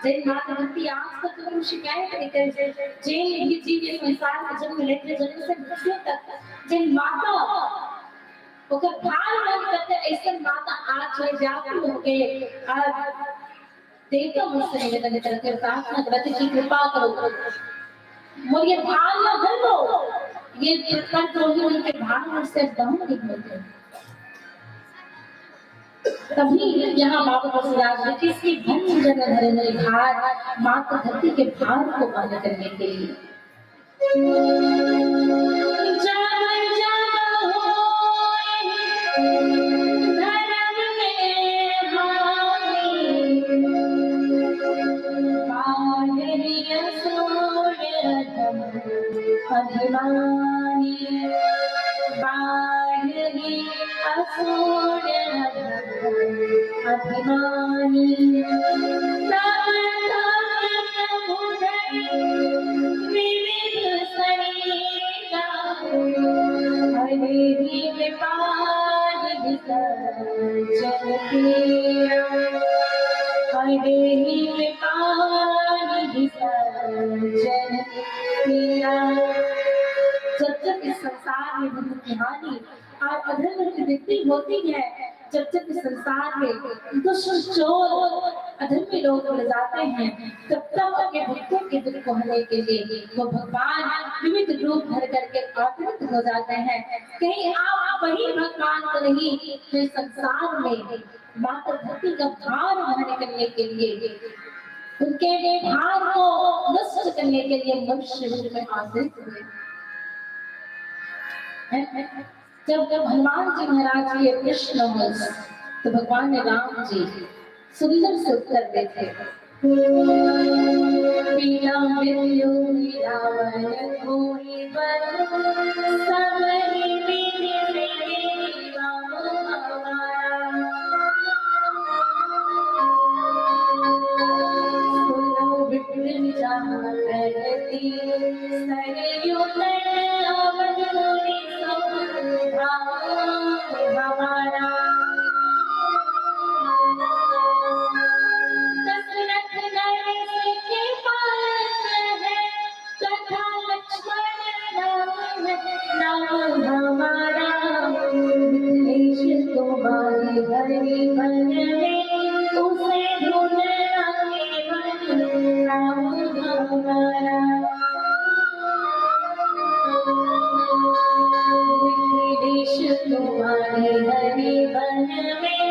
जेन माता धरती आज तक कोनो शिकायत नइ करे, जेन भी जीव ये संसार में जन्म लेथे, जन्म से मृत्यु तक जेन माता ओकर भार वहन करथे, अइसन माता आज व्याकुल होके आज देवता मन से निवेदन करथे, प्रार्थना करथे कि कृपा करो, मोर ये भार ला हर लो, ये परद्रोही मन के भार मोर से अब सहन नइ होत हे। तभी यहाँ बाबा तुलसीदास जी किसकी भंजन धरनी भार, माता धरती के भार को वहन करने के लिए। जब जब होए धर्म में हानि, बाढ़ ही असूर अधम अभिमानी, बाढ़ ही असूर अधम अभिमानी। तब तब प्रभु धरि विविध सरीरा, हरे ही विपाद विसर्जन किया, हरे ही विपाद विसर्जन किया। जब जब इस संसार में धर्म की हानि और अधर्म की वृद्धि होती है, जब जब इस संसार में दुष्ट चोर अधर्मी लोग मिल जाते हैं, तब तब अपने भक्तों के दुख को हरने के लिए वो भगवान विविध रूप धर करके अवतरित हो जाते हैं। कहीं आप वही भगवान तो नहीं जो संसार में माता धरती का भार वहन करने के लिए, उनके भार को नष्ट करने के लिए मनुष्य रूप में अवतरित हुए। जब हनुमान जी महाराज के प्रश्न होइस, तो भगवान राम जी सुंदर से उत्तर देथे। पीला मृत्यु रावण कोई बल, सब ही विधि विधि काम हमारा। सुनो विप्र जहाँ कहती, सरयू तट अवध मुनि सब धाम हमारा। दशरथ नरेश के पास है, तथा लक्ष्मण राम है नाम हमारा। मिथिलेश तुम्हारे हरि भजन में, उसे धुन आगे बढ़ नाम हमारा। मिथिलेश तुम्हारे हरि भजन में,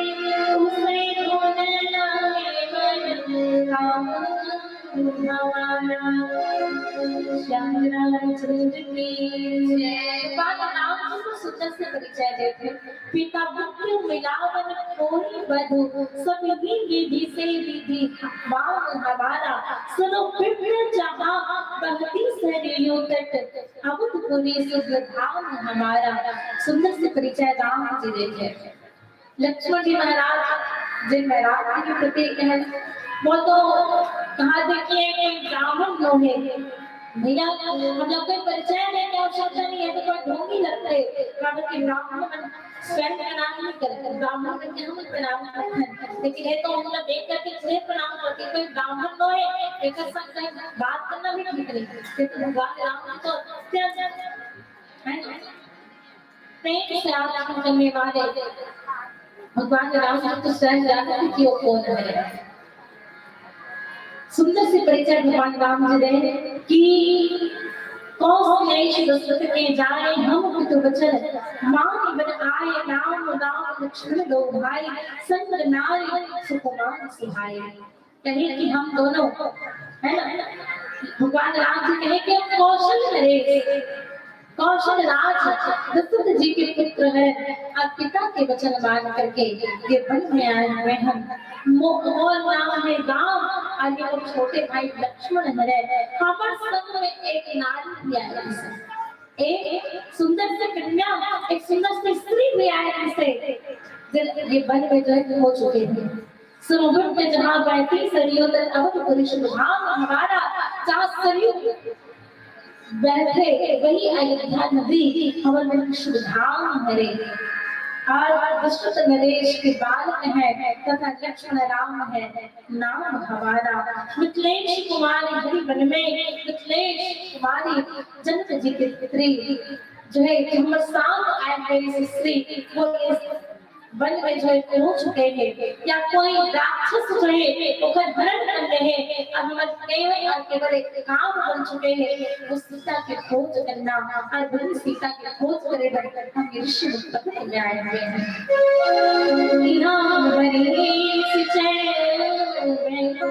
उसे धुन आगे बढ़ नाम हमारा। श्याम रामचंद्र की जय। भगवान राम जी को सुंदर से परिचय देते हैं। पीता मृत्यु मिलावन कोई बधु, सब ही विधि से विधि काम हमारा। सुनो विप्र जहाँ बहती सरयू तट, अवधपुरी सुख धाम हमारा। सुंदर से परिचय राम जी देते हैं। लक्ष्मण जी महाराज, जिन महाराज जी के प्रतीक हैं, वो तो कहा देखिए कि ब्राह्मण नो है। भैया, हम लोग कोई परिचय लेने की आवश्यकता नहीं है, तो कोई ढोंगी लगते, बाबा के ब्राह्मण स्वयं प्रणाम नहीं करते, ब्राह्मण करके हम प्रणाम करते हैं, लेकिन ये तो हम लोग देख करके इसलिए प्रणाम करते, कोई ब्राह्मण नो है, एक साथ कहीं बात करना भी ठीक नहीं। ये तो भगवान राम जी तो अत्यंत, है ना? प्रेम से आराधना करने वाले भगवान राम जी तो स्वयं जानते कि वो कौन है। सुंदर से परिचय भगवान राम जी दे कि कौन क्लेश दशरथ के जाए हम पितु वचन, मानि बन आए राम नाम लक्ष्मण दो भाई, संग नारी सुकुमार सुहाई। कहे कि हम दोनों, है ना, भगवान राम जी कहे कि हम कौशल नरेश, कौशल राज दशरथ जी के पुत्र है और पिता के वचन मान करके ये वन में आए हुए हैं। मो-, मोर नाम है राम और ये मोर छोटे भाई लक्ष्मण है। हमारे संग में एक नारी भी आई है, एक सुंदर सी कन्या, एक सुंदर सी स्त्री भी आई है, जिसे ये वन में जो है खो चुके हैं। सुनो विप्र जहाँ बहती सरयू तट, अवधपुरी सुख धाम हमारा। जहाँ सरयू बहते वही अयोध्या नगरी, हमारा सुधाम हरे। और दशरथ नरेश के बालक हैं तथा लक्ष्मण राम है नाम हमारा। मिथिलेश कुमारी हरि वन में, मिथिलेश कुमारी जनक जी की पुत्री जो है, जो हमर साथ आए हुए स्त्री, वो इस वन में जो है पहुंच चुके हैं, या कोई राक्षस जो है ओकर हरण कर ले हैं, और हमर केवल और केवल एक काम बन चुके हैं, वो सीता के खोज करना। और वही सीता के खोज करे बर हम ऋषि मुनि में आए हुए हैं। राम बने सिंचय, मैं तो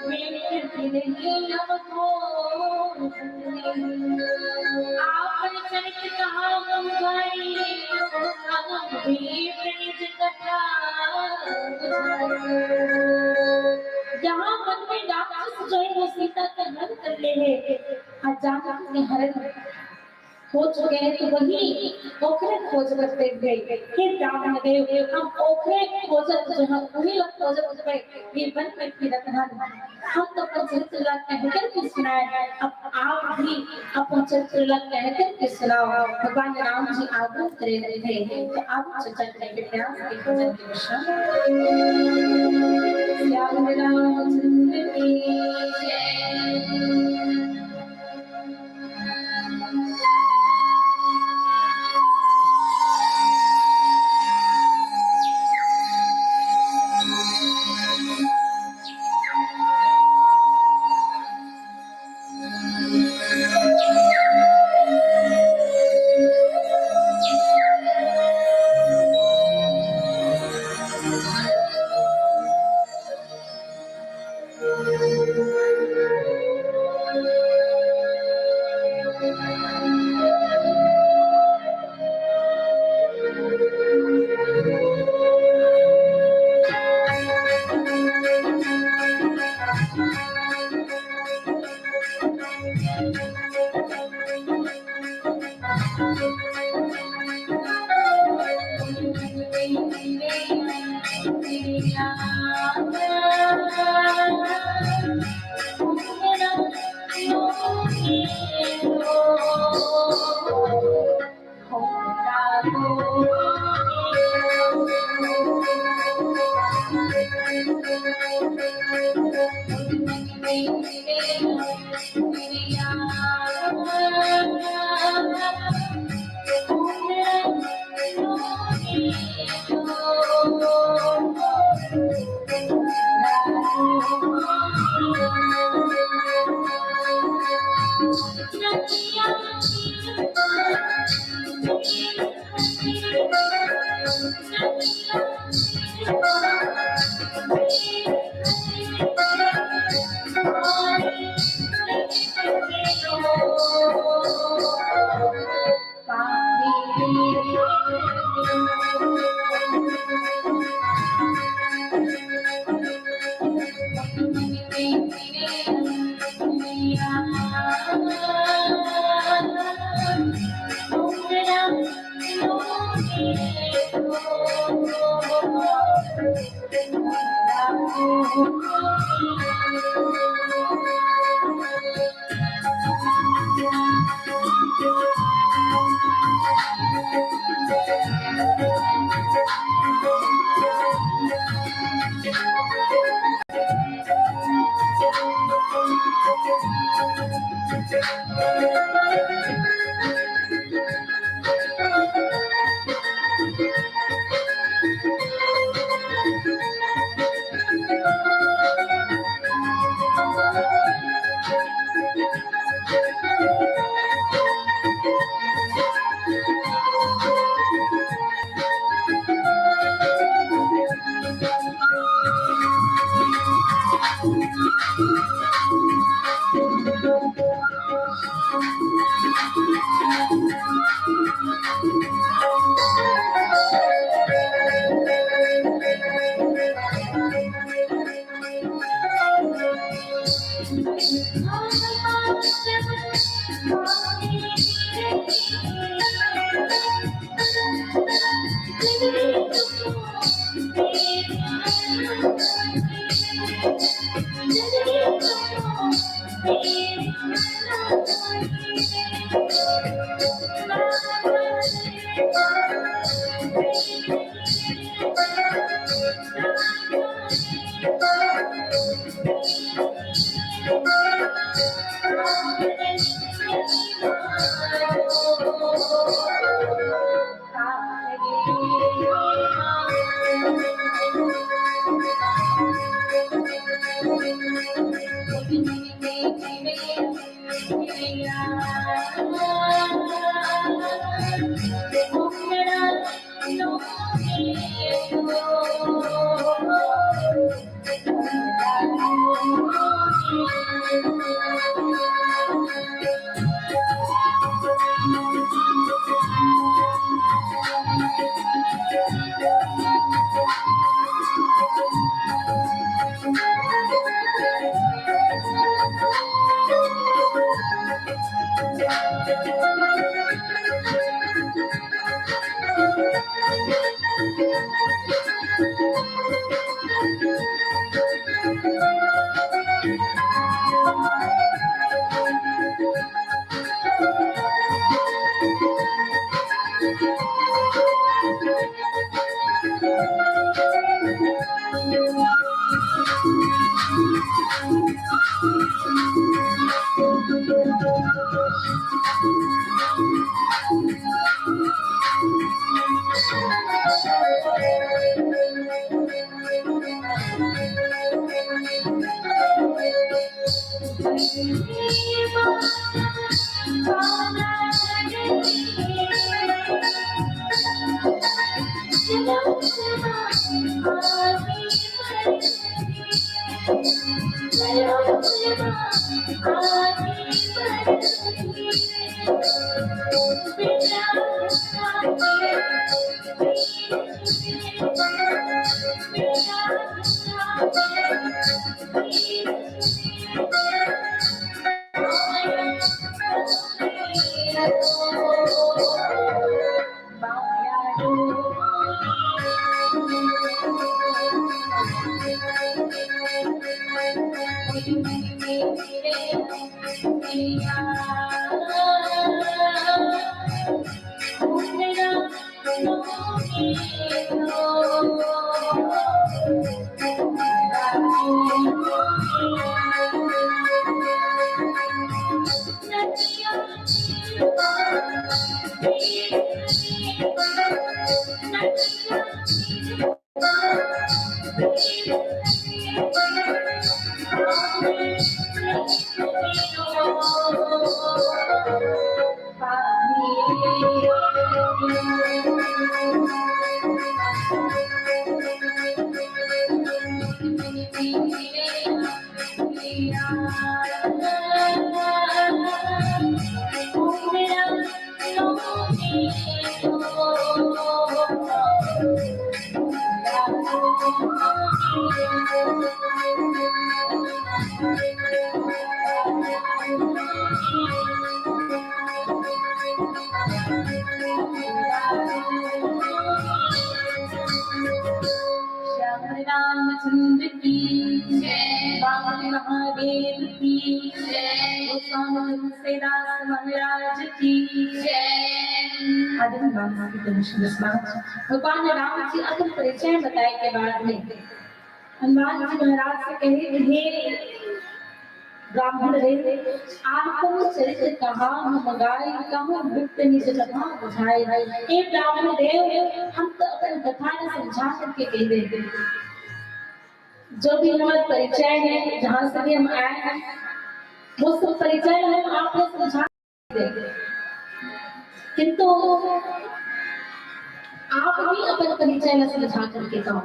मिट भी नहीं अब को। आपन चरित कहा हम गाई, हम भी प्रणीत कथा। यहाँ वन में राक्षस जो है वो सीता का हरण कर ले है, और जानकी के हरण हो चुके हैं, तो वही ओखरे खोज करते हुए, हे रावण देव, हम ओखरे खोजत जो है, वही लोग खोजत हुए ये वन में फिरत हन। हम तो अपन चरित्र ला कहकर के सुनाए, अब आप भी अपन चरित्र ला कहकर के सुनाओ। भगवान राम जी आग्रह करे रहे थे, तो आप चर्चा करेंगे प्यार से भजन के विषय। श्याम रामचंद्र की जय। श्याम रामचंद्र की जय, बांके महादेव की जय, गोस्वामी तुलसीदास महाराज की जय। आदरणीय बाबा की दर्शन समाज, भगवान राम जी अपन परिचय बताए के बाद में हनुमान जी महाराज से कहे कि हे ब्राह्मण देव, आप तो चरित्र कहा हम गाय, कहूँ विप्र निज कथा बुझाए। हे ब्राह्मण देव, हम तो अपन कथा ने समझा करके कह देंगे। जो भी हमारा परिचय है, जहाँ से भी हम आए हैं, वो सब परिचय हम आपको समझा देंगे। किंतु आप भी अपन परिचय न समझा करके कहो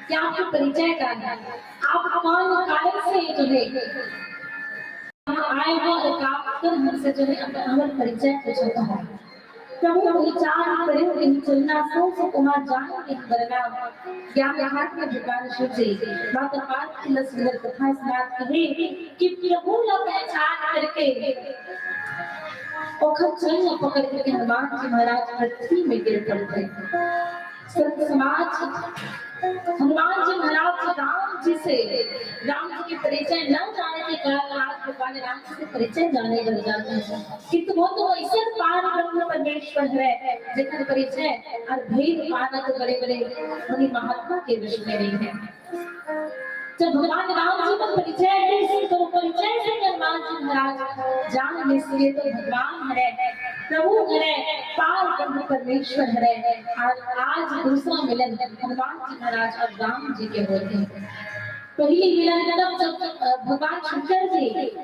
कि आपका परिचय क्या है, आप कौन कारण से जो है यहाँ आए हो और खास कर हमसे जो है अपन हमारा परिचय पूछा था। प्रभु विचार करें यही चलना, सो सो तुम्हार जान यही वरना। ज्ञान घाट में भगवान शिव जी माता पार्वती ल सुंदर कथा सुनात कहे कि प्रभु ला पहचान करके ओखर चरण पकड़ करके हनुमान जी महाराज पृथ्वी में गिर पड़ते। संत समाज, हनुमान जी महाराज राम जी से, राम जी के परिचय न जाने के कारण आज भगवान राम जी से परिचय जाने लग जाते हैं। किंतु वो तो ऐसे पार ब्रह्म परमेश्वर है, जेकर परिचय और भेद पाना तो बड़े-बड़े मुनि महात्मा के वश में नहीं है। जब भगवान राम जी का परिचय दे, तो वो परिचय से हनुमान जी महाराज जान ले, इसलिए तो भगवान हरे, प्रभु हरे, पार ब्रह्म परमेश्वर हरे। और आज दूसरा मिलन हनुमान जी महाराज और राम जी के होते हैं। पहली मिलन तब जब, अ, भगवान शंकर जी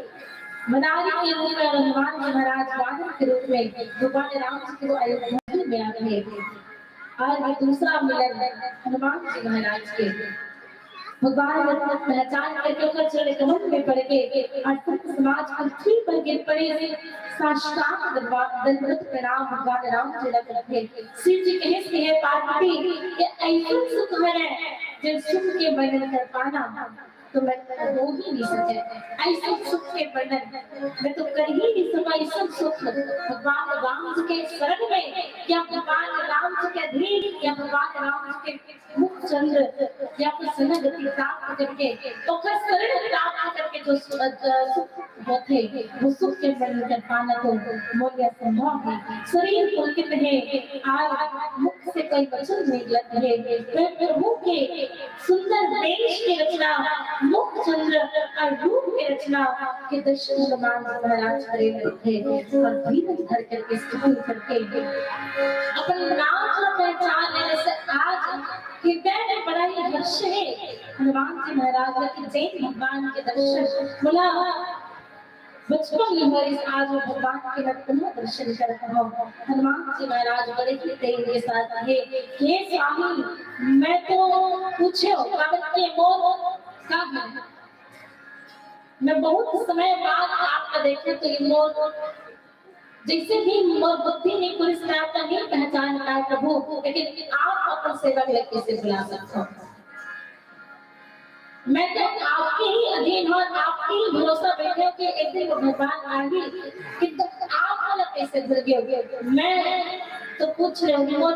मदारी के रूप में और हनुमान जी महाराज वानर के रूप में भगवान राम जी के वो अयोध्या में आ रहे थे। और ये दूसरा मिलन हनुमान जी महाराज के। भगवान ने पहचान करके ओकर चरण कमल में पड़ के और संत समाज पृथ्वी पर गिर पड़े, साष्टांग दंडवत प्रणाम भगवान राम जी ला करथे। शिव जी कहे से, हे पार्वती, ये ऐसा सुख है, जो सुख के वर्णन कर पाना तो मैं हो ही नहीं सके। ऐसे सुख के वर्णन मैं तो कर ही नहीं सका। ऐसा सुख भगवान राम जी के शरण में या भगवान राम जी के अधीन या भगवान राम जी के मुख चंद्र या फिर शरणागति प्राप्त करके, ओकर शरण प्राप्त करके जो सु-, अ, सुख होथे, वो सुख के वर्णन कर पाना तो मोर ले असंभव है। शरीर पुलकित है, आज मुख से कोई वचन नहीं निकलत है। वह प्रभु के सुंदर वेश के रचना, मुख चंद्र और रूप के रचना के दर्शन हनुमान जी महाराज करे होथे और धीरज धर करके, सुकून करके अपन नाम का पहचान लेने से आज हृदय में बड़ा ही हर्ष है हनुमान जी महाराज के, जैन भगवान के दर्शन। बोला, बचपन में होइस, आज वो भगवान के मैं पुनः दर्शन करत हूँ। हनुमान जी महाराज बड़े ही प्रेम के साथ कहे, हे स्वामी, मैं तो पूछे हो, काबर के मोर का है? मैं बहुत समय बाद आपका देखे, तो ये मोर जैसे भी मोर बुद्धि में पुलिस में आपका नहीं पहचान पाए प्रभु, लेकिन आप अपन सेवक लग कैसे बुला सकते हो? मैं तो आपके ही अधीन हूँ, आपके ही भरोसा बैठे हूँ कि एक दिन वो भगवान आही, किंतु आप वाला कैसे भूल गए? मैं तो पूछ रहे हूँ, मोर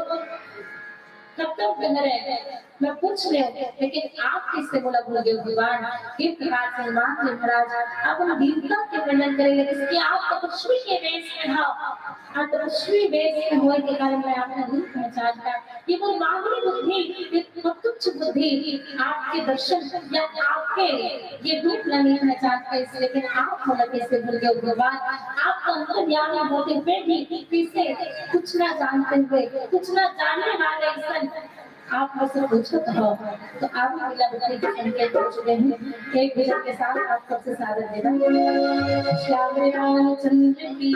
कब तक बह रहे हैं? मैं पूछ ले, लेकिन आप कइसे मोला भूल गे भगवान? हे प्रकाश सिंह महाराज, अपन वीरता के वर्णन करेंगे, जिसके आप तपस्वी के वेश में हो, और तपस्वी वेश में होए के कारण मैं आपका रूप पहचान पाए। ये वो मामूली बुद्धि, ये वो तुच्छ बुद्धि, आपके दर्शन या आपके ये रूप ला नहीं पहचान पाइस, लेकिन आप मोला कइसे भूल गे भगवान? आप तो अंतर्यामी होते हुए भी कइसे कुछ ना जानते हुए, कुछ ना जानने वाले इंसान आप मुझसे पूछत हो, तो आप भी बिना बुद्धि के संकेत हो चुके हैं। एक भजन के साथ आप सबसे सादर विदा। श्याम रामचंद्र की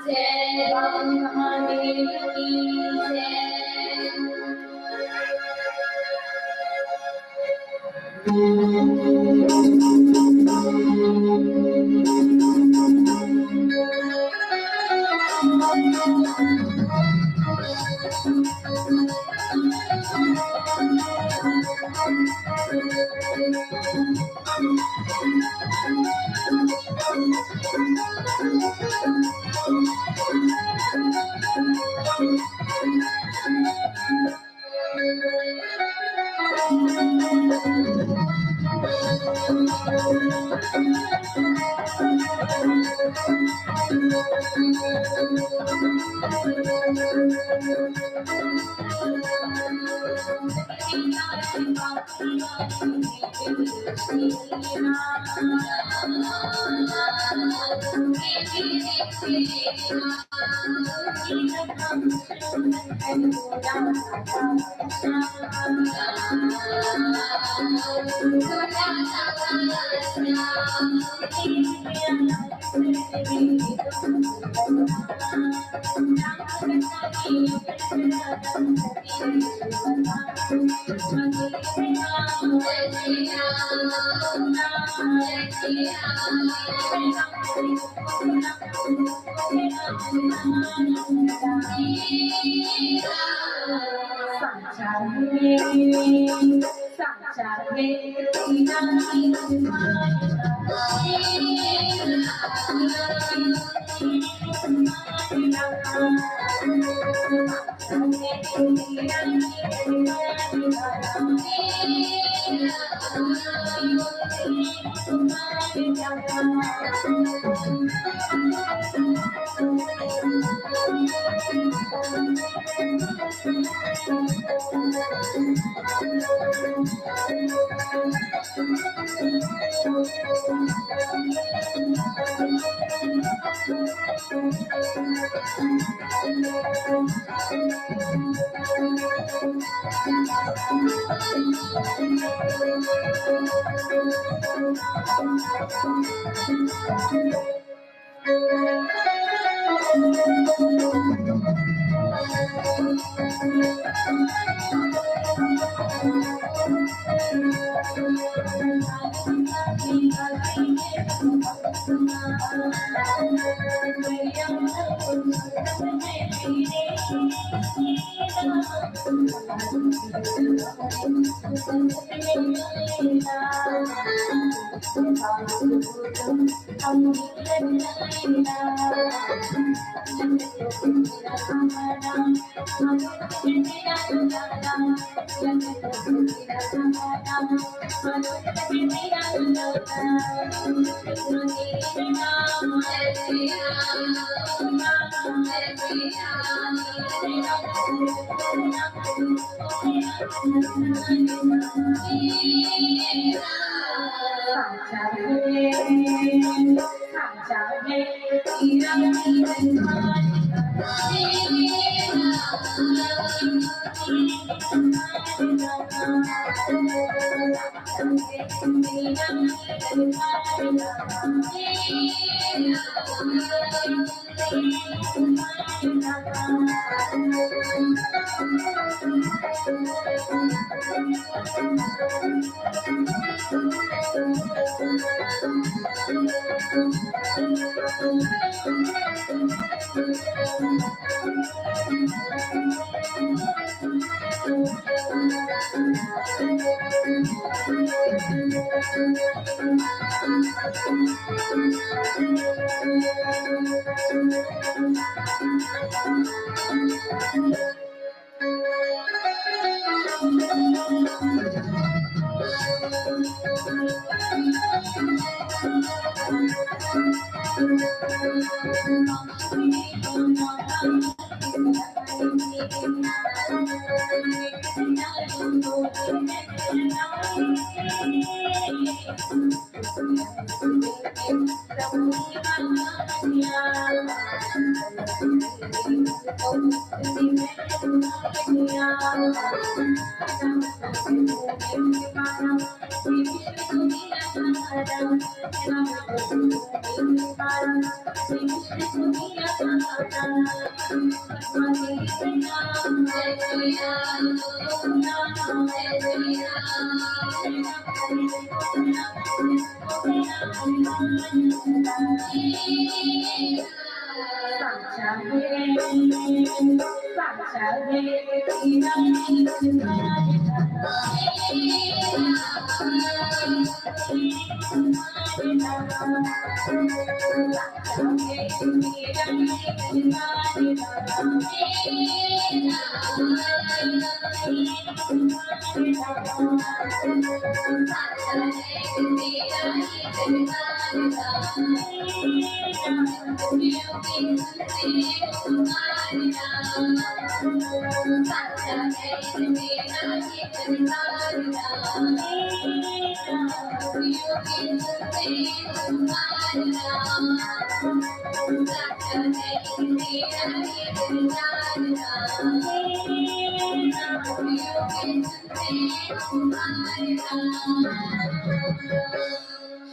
जय, बाबा महादेव की जय।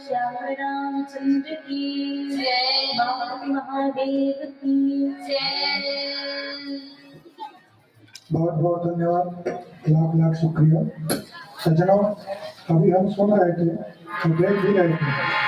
श्याम रामचंद्र की जय। पार्वती महादेव की जय। बहुत बहुत धन्यवाद, लाख लाख शुक्रिया। सज्जनों, अभी हम सुन रहे थे तो देख भी रहे थे